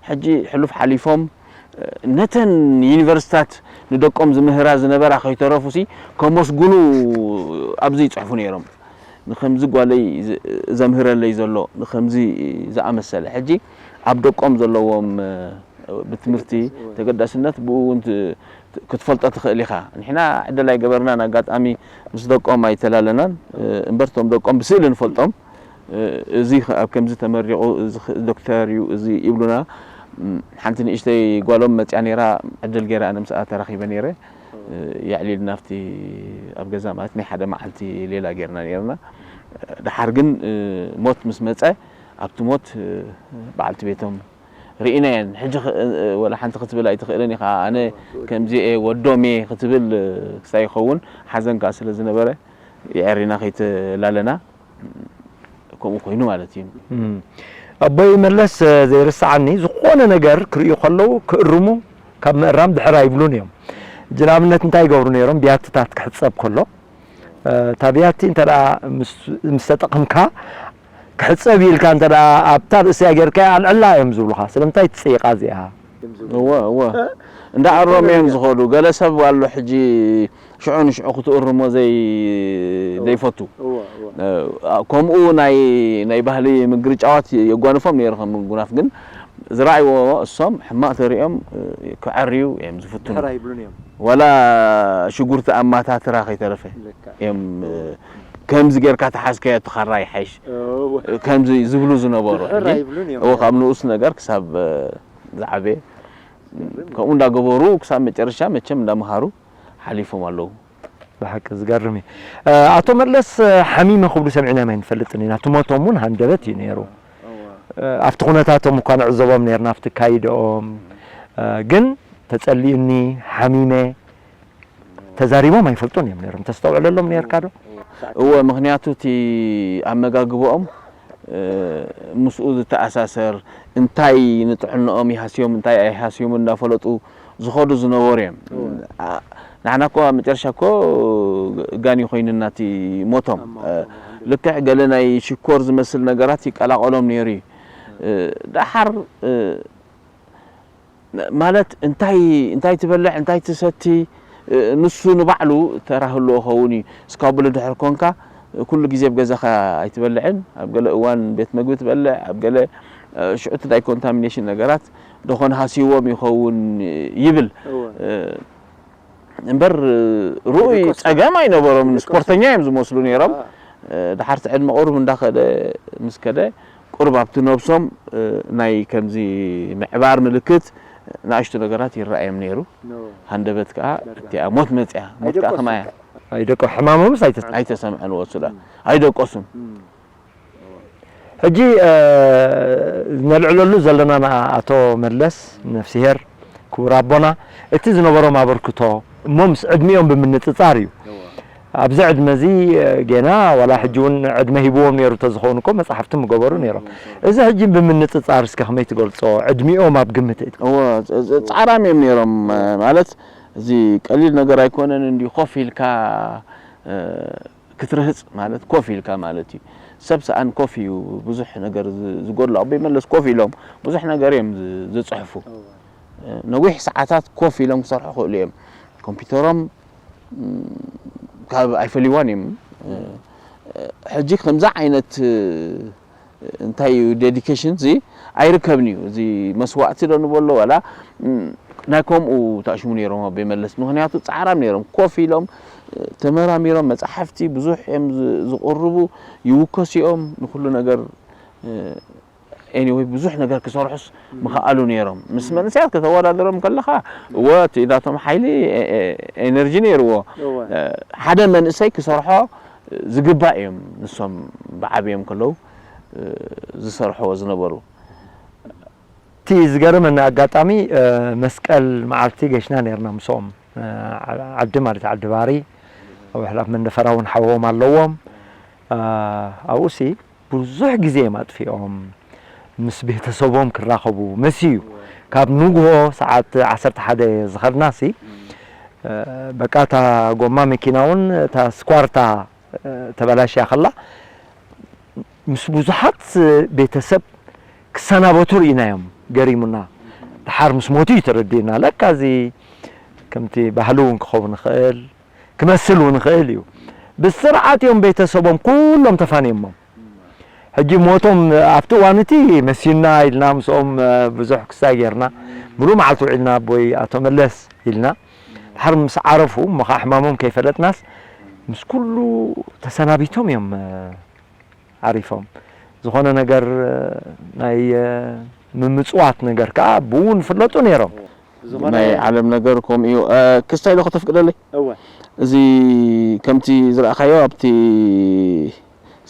ሕጂ ሕሉፍ ሓሊፎም፣ እ፣ ነተን ዩኒቨርሲታት ንደቆም ዝምህራ ዝነበራ ከይተረፉሲ ከመስግኑ ኣብዚ ይፅሕፉ ነይሮም። ንኸምዚ ጓለይ ዝ-፣ ዘምህረለይ ዘሎ፣ ንኸምዚ ዝኣመሰለ። ሕጂ ኣብ ደቆም ዘለዎም፣ እ፣ ብትምህርቲ ተገዳስነት ብኡ እውን ት-፣ ት-፣ ክትፈልጦ ትኽእል ኢኻ። ንሕና ዕድል ኣይገበርናን፣ ኣጋጣሚ ምስ ደቆም ኣይተላለናን። እ፣ እምበር እቶም ደቆም ብስእሊ ንፈልጦም። እ፣ እዚ ኸ-፣ ኣብ ከምዚ ተመሪቑ፣ እዚ ኸ-፣ ዶክተር እዩ፣ እዚ ይብሉና። እም፣ ሓንቲ ንእሽተይ ጓሎም መጽያ ነይራ፣ ዕድል ገይረ ኣነ ምስኣ ተራኺበ ነይረ። እ፣ የዕሊልና ኣብቲ ኣብ ገዛ ማለት ናይ ሓደ መዓልቲ ሌላ ጌርና ነይርና። ድሓር ግን፣ እ፣ ሞት ምስ መጸ፣ ኣብቲ ሞት፣ እ፣ በዓልቲ ቤቶም ርኢናየን። ሕጂ ኸ-፣ እ፣ ወላ ሓንቲ ክትብል ኣይትኽእልን ኢኻ። ኣነ ከምዚ እየ፣ ወዶም እየ ክትብል፣ እ፣ ክሳይ ይኸውን ሓዘን ከኣ ስለ ዝነበረ፣ የዕሪና ከይተላለና፣ ከምኡ ኮይኑ ማለት እዩ። እም። ኣቦይ መለስ፣ እ፣ ዘይርስዓኒ፣ ዝኾነ ነገር ክርእዩ ከለዉ ክእርሙ፣ ካብ ምእራም ድሕር ኣይብሉን እዮም። ሕጂ ንኣብነት እንታይ ይገብሩ ነይሮም? ብያትታት ክሕጸብ ከሎ፣ እ፣ እታ ብያቲ እንተ ደኣ ምስ፣ ምስ ተጠቕምካ፣ ክሕጸብ ኢልካ እንተ ደኣ ኣብታ ርእስያ ጌርካያ፣ ኣልዕላ እዮም ዝብሉኻ። ስለምንታይ ትጽይቓ እዚኣ? እወ፣ እወ። እ? እንዳ ኣሮም እዮም ዝኾነ ነገር። ዝኸዱ። ገለ ሰብ ኣሎ ሕጂ ሽዑ ንሽዑ ክትእርሞ ዘይ-፣ እወ። ዘይፈቱ። እወ፣ እወ። እ፣ ከምኡ ናይ፣ ናይ ባህሊ ምግርጫዋት የጓንፎም ነይሩ፣ ከም ምጉናፍ ግን ዝረኣይዎ እሶም ሕማቕ ተሪኦም፣ እ፣ ክዐርዩ እዮም ዝፍትኑ። ድሕር ኣይብሉን እዮም። ወላ ሽጉርቲ ኣማታትራ ከይተረፈ ልክዕ። እዮም፣ እ፣ ከምዚ ጌርካ ተሓዝካዮ እቲ ካራ ይሓይሽ። እወ። ከምዚ ዝብሉ ዝነበሩ። ድሕር ሕጂ ኣይብሉን እዮም። እወ፣ ካብ ንኡስ ነገር ክሳብ፣ እ፣ ዝዓበየ። ዝገርም እዩ። ከምኡ እንዳገበሩ ክሳብ መጨረሻ መቸም እንዳመሃሩ ሓሊፎም ኣለዉ። ብሓቂ ዝገርም እዩ። እ፣ ኣቶ መለስ፣ እ፣ ሓሚመ ክብሉ ሰሚዕናዮም ኣይንፈልጥን ኢና። እቲ ሞቶም እውን ሃንደበት እዩ ነይሩ። እወ። እ፣ ኣብቲ ኩነታቶም እኳ ንዕዘቦም ነይርና፣ ኣብቲ ካይድኦም። እ፣ ግን ተጸሊኡኒ፣ ሓሚመ፣ ተዛሪቦም ኣይፈልጡን እዮም ነይሮም። ተስተውዕለሎም ነይርካ ዶ? እወ፣ ምኽንያቱ እቲ ኣመጋግባኦም፣ እ፣ ምስኡ ዝተኣሳሰር፣ እንታይ ንጥዕናኦም ይሃስዮም፣ እንታይ ኣይሃስዮምን እንዳፈለጡ ዝኸዱ ዝነበሩ እዮም። እወ። ኣ-፣ ንሕና እኮ ኣብ መጨረሻ እኮ ጋኒ ኮይኑና እቲ ሞቶም። ኣብ ሞቶም፣ እ፣ ኣልሓምዱሊላህ። ልክዕ ገለ ናይ ሽኮር ዝመስል ነገራት ይቀላቐሎም ነይሩ እዩ። እ፣ ደሓር፣ እ፣ ማለት እንታይ፣ እንታይ ትበልዕ፣ እንታይ ትሰቲ፣ እ፣ ንሱ ንባዕሉ ተራ ህልዎ ኸውን እዩ። እስካብ ብሉ ድሕር ኮንካ፣ እ፣ ኩሉ ግዜ ኣብ ገዛኻ ኣይትበልዕን። ኣብ ገለ እዋን ቤት መግቢ ትበልዕ፣ ኣብ ገለ፣ እ፣ ሽዑ እቲ ናይ ኮንታሚኔሽን ነገራት ደኾን ሃስይዎም ይኸውን ይብል። እወ። እ፣ እምበር ርኡይ ኣይደቀሱን። ጸገም ኣይነበሮምን። ኣይደቀሱን። ስፖርተኛ እዮም ዝመስሉ ነይሮም። አ። እ፣ ድሓር እቲ ዕድመ ቁሩብ እንዳኸደ፣ ምስ ከደ፣ ቁሩብ ኣብቲ ነብሶም፣ እ፣ ናይ ከምዚ ምዕባር ምልክት ንኣሽቱ ነገራት ይረኣዮም ነይሩ። ኖ። ሃንደበት ከኣ ደርጋ። እቲኣ ሞት መጽያ። ሞት ከኣ ኣይደቀሱን። ከማያ። ኣይደቀ-፣ ሕማሞምስ ኣይተ-፣ ኣይተሰምዐን ወሱዳ። እም። ኣይደቀሱን። እም። ሕጂ፣ እ፣ ነልዕለሉ ዘለና ንኣቶ መለስ ነፍስሄር ክቡር ኣቦና፣ እቲ ዝነበሮም ኣበርክቶ እሞ ምስ ዕድሚኦም ብምንጽጻር እዩ። እወ። ኣብዚ ዕድመ እዚ፣ እ፣ ጌና ዋላ ሕጂ እውን ዕድመ ሂብዎም ነይሩ ተዝኸውን እኮ መጻሕፍቲ ምገበሩ ነይሮም። እወ። እዚ ሕጂ ብምንጽጻር እስከ ከመይ ትገልጾ? ዕድሚኦም ኣብ ግምት እት- እወ፣ ጸ-፣ ጸ-፣ ጻዕራም እዮም ነይሮም፣ እ፣ ማለት እዚ ቀሊል ነገር ኣይኮነን እንዲዩ ኮፍ ኢልካ፣ እ፣ ክትርህጽ ማለት ኮፍ ኢልካ ማለት እዩ። ሰብ ሰኣን ኮፍ እዩ፣ ብዙሕ ነገር ዝ- ዝጎድሎ። ኣቦይ መለስ ኮፍ ኢሎም ብዙሕ ነገር እዮም ዝ- ዝጽሕፉ። ነዊሕ ሰዓታት ኮፍ ኢሎም ክሰርሑ ክእሉ እዮም። ኮምፒውተሮም ም፣ ካብ ኣይፈልይዋን እዮም። ሕጂ ከምዛ ዓይነት እንታይ እዩ ዴዲኬሽን እዚ ኣይርከብን እዩ። እዚ መስዋእቲ ዶ ንበሎ ዋላ ም፣ ናይ ከምኡ ተኣሽሙ ነይሮም ኣቦይ መለስ። ምክንያቱ ጻዕራም ነይሮም፣ ኮፍ ኢሎም ተመራሚሮም፣ መጻሕፍቲ ብዙሕ እዮም ዝ- ዝቕርቡ፣ ይውከሱ እዮም ንኩሉ ነገር። ኤኒወይ ብዙሕ ነገር ክሰርሑስ ምኽኣሉ ነይሮም። ምስ መንእሰያት ከተወዳድሮም ከለኻ እወ እቲ ናቶም ሓይሊ ኤ- ኤ- ኤነርጂ ነይርዎ። እወ። ሓደ መንእሰይ ክሰርሖ ዝግባእ እዮም ንሶም ብዓብዮም ከለዉ ዝሰርሕዎ ዝነበሩ። እቲ ዝገርመኒ ኣጋጣሚ መስቀል መዓልቲ ገሽና ነርና ምስኦም። ዓዲ ማለት ዓዲ ባሪ ኣብ ኣሕላፍ መንደፈራ እውን ሓዎም ኣለዎም። ኣብኡሲ ብዙሕ ግዜ እዮም ኣጥፊኦም ምስ ቤተሰቦም ክራኸቡ መሲዩ። ካብ ንግሆ ሰዓት ዓሰርተ ሓደ ዝኸድናሲ በቃ እታ ጎማ መኪና እውን እታ ስኳርታ ተበላሽያ ከላ ምስ ብዙሓት ቤተሰብ ክሰናበቱ ርኢናዮም። ገሪሙና። ድሓር ምስ ሞቱ እዩ ተረዲኡና። ለካ እዚ ከምቲ ባህሊ እውን ክኸውን ይኽእል ክመስል እውን ይኽእል እዩ። ብስርዓት እዮም ቤተሰቦም ኩሎም ተፋንዮሞም። ሕጂ ሞቶም ኣብቲ እዋን እቲ መሲና ኢልና ምስኦም ብዙሕ ክስታይ ጌርና። ሙሉእ መዓልቲ ውዒልና ኣቦይ ኣቶ መለስ ኢልና። ድሓር ምስ ዓረፉ እሞ ከዓ ሕማሞም ከይፈለጥናስ ምስ ኩሉ ተሰናቢቶም እዮም ዓሪፎም። ዝኾነ ነገር ናይ ምምፅዋት ነገር ከዓ ብኡ ንፍለጡ ነይሮም። ናይ ዓለም ነገር ከምኡ እዩ። ክስታይ ዶ ከተፍቅደለይ? እወ። እዚ ከምቲ ዝረኣኻዮ ኣብቲ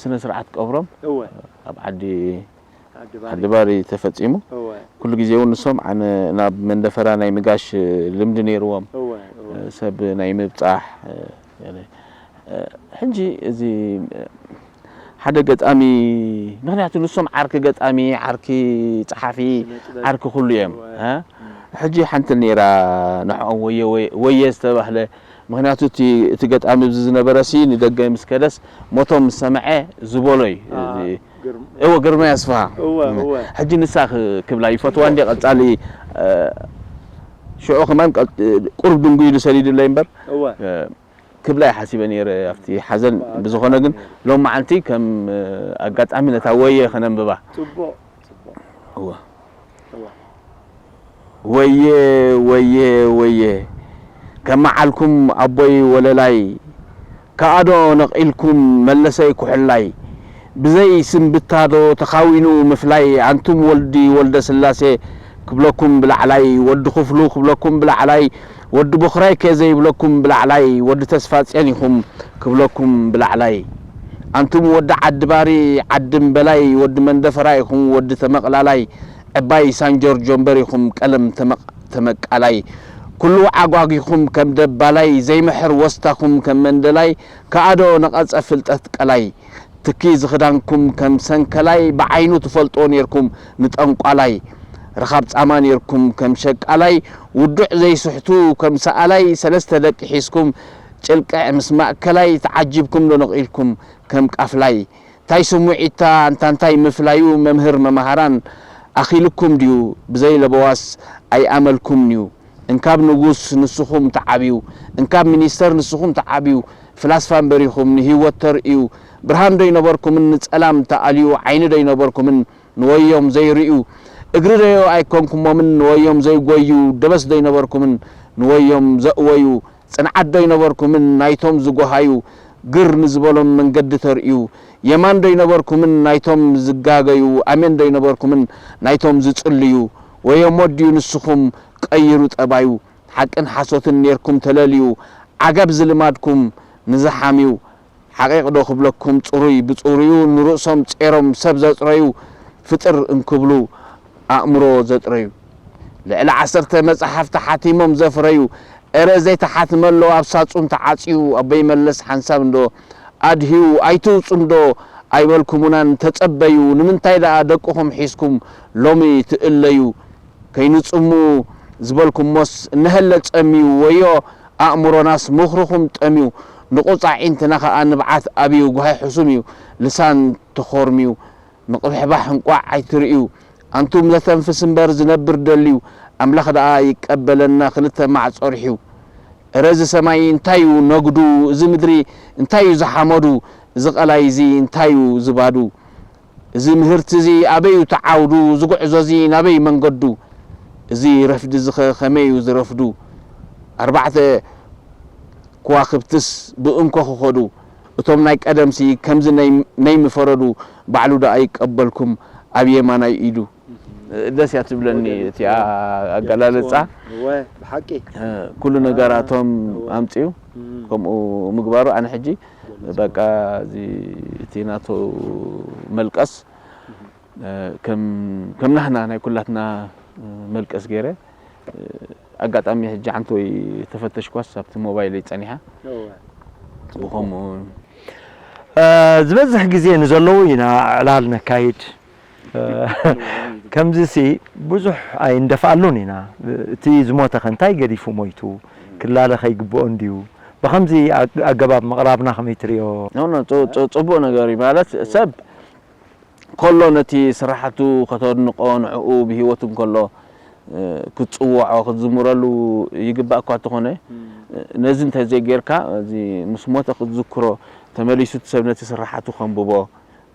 ስነ ስርዓት ቀብሮም እወ። ኣብ ዓዲ ዓዲ ባሪ። ዓዲ ባሪ ተፈጺሙ። እወ። ኩሉ ግዜ እውን ንሶም ኣነ ናብ መንደፈራ ናይ ምጋሽ ልምዲ ነይርዎም። እወ፣ እወ። ሰብ ናይ ምብጻሕ ሕጂ እዚ ሓደ ገጣሚ ምክንያቱ ንሶም ዓርኪ ገጣሚ ዓርኪ ጸሓፊ ስነ ጥበብ። ዓርኪ ኩሉ እዮም እወ። እ? ሕጂ ሓንቲ ነይራ ንዕኦም ወየ ወየ- ወየ ዝተባህለ ምክንያቱ እቲ እቲ ገጣሚ ኣብዚ ዝነበረ ሲ ንደገ ምስ ከደስ ሞቶም ምስ ሰምዐ ዝበሎ እዩ። አ፣ እዚ ግርም- እወ ግርማይ ኣስፍሃ እወ፣ እወ። ሕጂ ንሳ ክ- ክብላ ይፈትዋ እንዲ ቀጻሊ እ፣ ሽዑ ከማን ቀ- ቁሩብ ድንጉይሉ ሰዲዱለይ እምበር እወ። እ፣ ክብላ ይሓሲበ ነይረ ኣብቲ ሓዘን። ብዝኾነ ግን ሎም መዓልቲ ከም ኣጋጣሚ ነታ ወየ ከነንብባ። ጽቡቕ ጽቡቕ። እወ። እወ። ወየ ወየ ወየ ከመዓልኩም ኣቦይ ወለላይ ከኣዶ ነቒልኩም መለሰይ ኩሕላይ ብዘይ ስንብታዶ ተኻዊኑ ምፍላይ ኣንቱም ወልዲ ወልደ ስላሴ ክብለኩም ብላዕላይ ወዲ ክፍሉ ክብለኩም ብላዕላይ ወዲ ቦኽራይ ከ ዘይብለኩም ብላዕላይ ወዲ ተስፋጽዮን ኢኹም ክብለኩም ብላዕላይ ኣንቱም ወዲ ዓዲ ባሪ ዓዲ እምበላይ ወዲ መንደፈራ ኢኹም ወዲ ተመቕላላይ ዕባይ ሳንጆር ጆምበር ኢኹም ቀለም ተመቕ- ተመቃላይ ኩሉ ዓጓጊኹም ከም ደባላይ ዘይምሕር ወስታኹም ከም መንደላይ ከኣዶ ነቐጸ ፍልጠት ቀላይ ትኪ ዝኽዳንኩም ከም ሰንከላይ ብዓይኑ ትፈልጦ ኔርኩም ንጠንቋላይ ርኻብ ጻማ ኔርኩም ከም ሸቃላይ ውዱዕ ዘይስሕቱ ከም ሰኣላይ ሰለስተ ደቂ ሒዝኩም ጭልቅዕ ምስ ማእከላይ ተዓጂብኩም ዶ ነቒልኩም ከም ቃፍላይ ታይ ስሙዒታ ኣንታ እንታይ ምፍላዩ መምህር መማሃራን ኣኺልኩም ድዩ ብዘይ ለበዋስ ኣይኣመልኩምንዩ እንካብ ንጉስ ንስኹም ተዓብዩ እንካብ ሚኒስተር ንስኹም ተዓብዩ ፍላስፋ እምበር ኢኹም ንህይወት ተርእዩ ብርሃን ዶ ኣይነበርኩምን ንጸላም ተኣልዩ ዓይኒ ዶ ኣይነበርኩምን ንወዮም ዘይርእዩ እግሪ ዶ ኣይኮንኩሞምን ንወዮም ዘይጎዩ ደበስ ዶ ኣይነበርኩምን ንወዮም ዘእወዩ ጽንዓት ዶ ኣይነበርኩምን ናይቶም ዝጎሃዩ ግር ንዝበሎም መንገዲ ተርእዩ የማን ዶ ኣይነበርኩምን ናይቶም ዝጋገዩ ኣሜን ዶ ኣይነበርኩምን ናይቶም ዝጽልዩ ወየሞ ድዩ ንስኹም ቀይሩ ጠባዩ ሓቅን ሓሶትን ኔርኩም ተለልዩ ዓገብ ዝልማድኩም ንዝሓምዩ ሓቒቕ ዶ ክብለኩም ጽሩይ ብጽሩዩ ንርእሶም ጼሮም ሰብ ዘጽረዩ ፍጥር እንክብሉ ኣእምሮ ዘጥረዩ ልዕሊ ዓሰርተ መጻሕፍቲ ሓቲሞም ዘፍረዩ እረ ዘይተሓትመ ኣሎ ኣብ ሳጹን ተዓጽዩ ኣቦይ መለስ ሓንሳብ እንዶ ኣድህዩ ኣይትውጹ እንዶ ኣይበልኩሙናን ተጸበዩ ንምንታይ ደኣ ደቅኹም ሒዝኩም ሎሚ ትእለዩ ከይንጽሙ ዝበልኩሞስ እነሀለ ጸምዩ ወዮ ኣእምሮናስ ምኽርኹም ጠምዩ ንቑጻ ዒንትና ኸኣ ንብዓት ኣብዩ፣ ጓሂ ሕሱም እዩ፣ ልሳን ተኾርምዩ፣ ንቕብሕባሕ እንቋዕ ኣይትርእዩ። ኣንቱም ዘተንፍስ እምበር ዝነብር ደልዩ፣ ኣምላኽ ደኣ ይቀበለና ክልተ ማዕጾ ርሕዩ። እረ እዚ ሰማይ እንታዩ ነጉዱ፣ እዚ ምድሪ እንታዩ ዝሓመዱ፣ እዚ ቐላይ እዚ እንታዩ ዝባዱ። እዚ ምህርቲ እዚ ኣበይ እዩ ተዓውዱ? እዚ ጉዕዞ እዚ ናበይ መንገዱ? እዚ ረፍዲ እዚ ኸ ከመይ እዩ ዝረፍዱ? ኣርባዕተ ከዋኽብትስ ብእንኮ ክኸዱ? እቶም ናይ ቀደምሲ ከምዚ ነይ-፣ ነይምፈረዱ፣ ባዕሉ ደኣ ይቀበልኩም ኣብ የማናይ ኢዱ። ደስ እያ ትብለኒ እቲኣ ኣገላልጻ። እወ፣ ብሓቂ። ኩሉ ነገራቶም እወ። ኣምጺኡ እም። ከምኡ ምግባሩ ኣነ ሕጂ በቃ እዚ እቲ ናቱ መልቀስ፣ እ፣ ከም፣ ከም ናህና ናይ ኩላትና፣ እ፣ መልቀስ ገይረ፣ እ፣ ኣጋጣሚ ሕጂ ሓንቲ ወይ ተፈተሽኳስ ኣብቲ ሞባይለይ ጸኒሓ። እወ። ብኸምኡ እ፣ ዝበዝሕ ግዜ ንዘለዉ ኢና ዕላል ነካይድ። እ፣ ከምዚሲ ብዙሕ ኣይንደፍኣሉን ኢና። እቲ ዝሞተ ከ እንታይ ገዲፉ ሞይቱ? ክላለ ከይግብኦ እንድዩ? ብኸምዚ ኣግ-፣ ኣገባብ ምቕራብና ከመይ ትርእዮ? ኖ፣ ኖ፣ ጽ-፣ ጽ-፣ ጽቡቕ ነገር እዩ። ማለት ሰብ ከሎ ነቲ ስራሓቱ ከተድንቆ፣ ንዕኡ ብህይወቱ እንከሎ፣ እ፣ ክትጽውዖ፣ ክትዝምረሉ ይግባእ እኳ እንተኾነ፣ እም። እ፣ ነዚ እንተዘይጌርካ፣ እዚ ምስ ሞተ ክትዝክሮ፣ ተመሊሱ እቲ ሰብ ነቲ ስራሓቱ ከንብቦ፣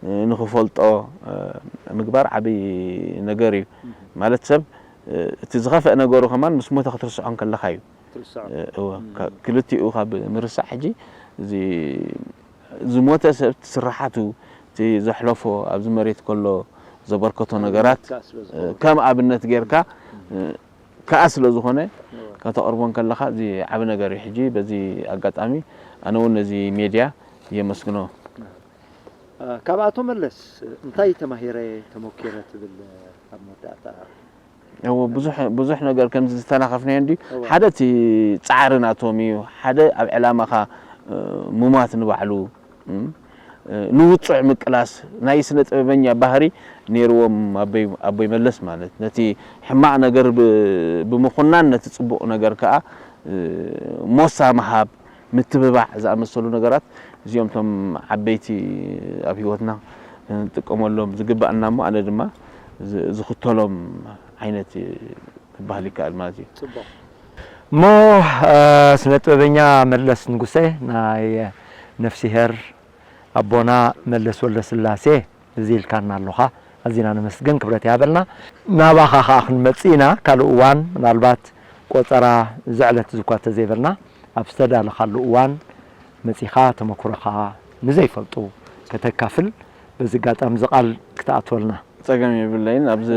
እ፣ ንኽፈልጦ፣ እ፣ ምግባር ዓብዪ ነገር እዩ። እም። ማለት ሰብ፣ እ፣ እቲ ዝኸፍአ ነገሩ ከማን ምስ ሞተ ክትርስዖ እንከለኻ እዩ። ትርስዖ። እ፣ እወ፣ እም። ካ-፣ ክልቲኡ ካብ ምርሳዕ ሕጂ፣ እዚ ዝሞተ ሰብ እቲ ስራሓቱ፣ እቲ ዘሕለፎ ኣብዚ መሬት ከሎ ዘበርከቶ ነገራት፣ ከኣ ስለ እ፣ ዝኾነ። ከም ኣብነት ጌርካ፣ እ፣ ከኣ ስለ ዝኾነ፣ እወ። ከተቕርቦ እንከለኻ፣ እዚ ዓቢ ነገር እዩ። ሕጂ በዚ ኣጋጣሚ ኣነ እውን ነዚ ሜድያ የመስግኖ። እ፣ ካብ ኣቶ መለስ እንታይ ተማሂረ፣ ተመኪረ ትብል ኣብ መወዳእታ? እዎ፣ ብዙሕ፣ ብዙሕ ነገር ከምዚ ዝተናኸፍናዮ እንድዩ። እዎ። ሓደ እቲ ጻዕሪ ናቶም እዩ። ሓደ ኣብ ዕላማኻ፣ እ፣ ምሟት ንባዕሉ፣ እም፣ እ፣ ንውጹዕ ምቅላስ ናይ ስነ ጥበበኛ ባህሪ ነይርዎም ኣቦይ፣ ኣቦይ መለስ ማለት። ነቲ ሕማቕ ነገር ብ-፣ ብምኹናን ነቲ ጽቡቕ ነገር ከኣ፣ እ፣ ሞሳ ምሃብ፣ ምትብባዕ ዝኣመሰሉ ነገራት እዚኦም እቶም ዓበይቲ ኣብ ህይወትና ክንጥቀመሎም ዝግባኣና እሞ ኣነ ድማ ዝ-፣ ዝኽተሎም ዓይነት ክበሃል ይከኣል ማለት እዩ። ጽቡቕ። እሞ፣ እ፣ ስነ ጥበበኛ መለስ ንጉሰ ናይ ነፍሲሄር ኣቦና መለስ ወልደስላሴ እዚ ኢልካና ኣለኻ። ኣዚና ነመስግን፣ ክብረት ይሃበልና። ናባኻ ኸኣ ክንመጽእ ኢና። ካልእ እዋን ምናልባት ቆጸራ እዚ ዕለት እዚ እኳ እንተዘይበልና፣ ኣብ ዝተዳለኻሉ እዋን መጺኻ ተመክሮኻ ንዘይፈልጡ ከተካፍል በዚ ኣጋጣሚ እዚ ቃል ክትኣትወልና። ጸገም የብለይን። ኣብዚ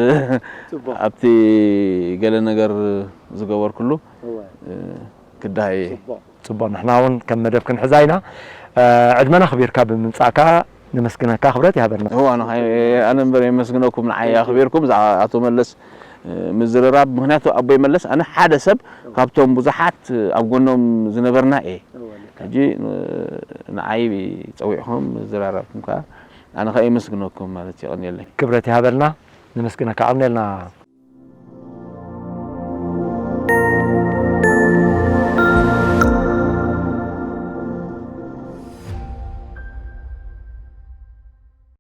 ጽቡቕ። ኣብቲ ገለ ነገር ዝገበርኩሉ፣ እወ። እ፣ ክዳሃየ። ጽቡቕ። ጽቡቕ፣ ንሕና እውን ከም መደብ ክንሕዛ ኢና። እ፣ ዕድመና ኣኽቢርካ ብምምጻእካ ነመስግነካ፣ ክብረት ይሃበልና። እዋ፣ ንኻ-፣ ኣነ እምበር የመስግነኩም፣ ንዓይ ኣኽቢርኩም፣ ዝኣ-፣ ኣቶ መለስ፣ እ፣ ምዝርራብ። ምኽንያቱ ኣቦይ መለስ፣ ኣነ ሓደ ሰብ ካብቶም ብዙሓት ኣብ ጎኖም ዝነበርና እየ። እዋ፣ ልክዕ። ሕጂ፣ እ፣ ንዓይ ጸዊዕኹም ምዝራራብኩም ከኣ፣ ኣነ ከኣ የመስግነኩም ማለት የቐንየለይ። ክብረት ይሃበልና፣ ነመስግነካ፣ ቀንየልና።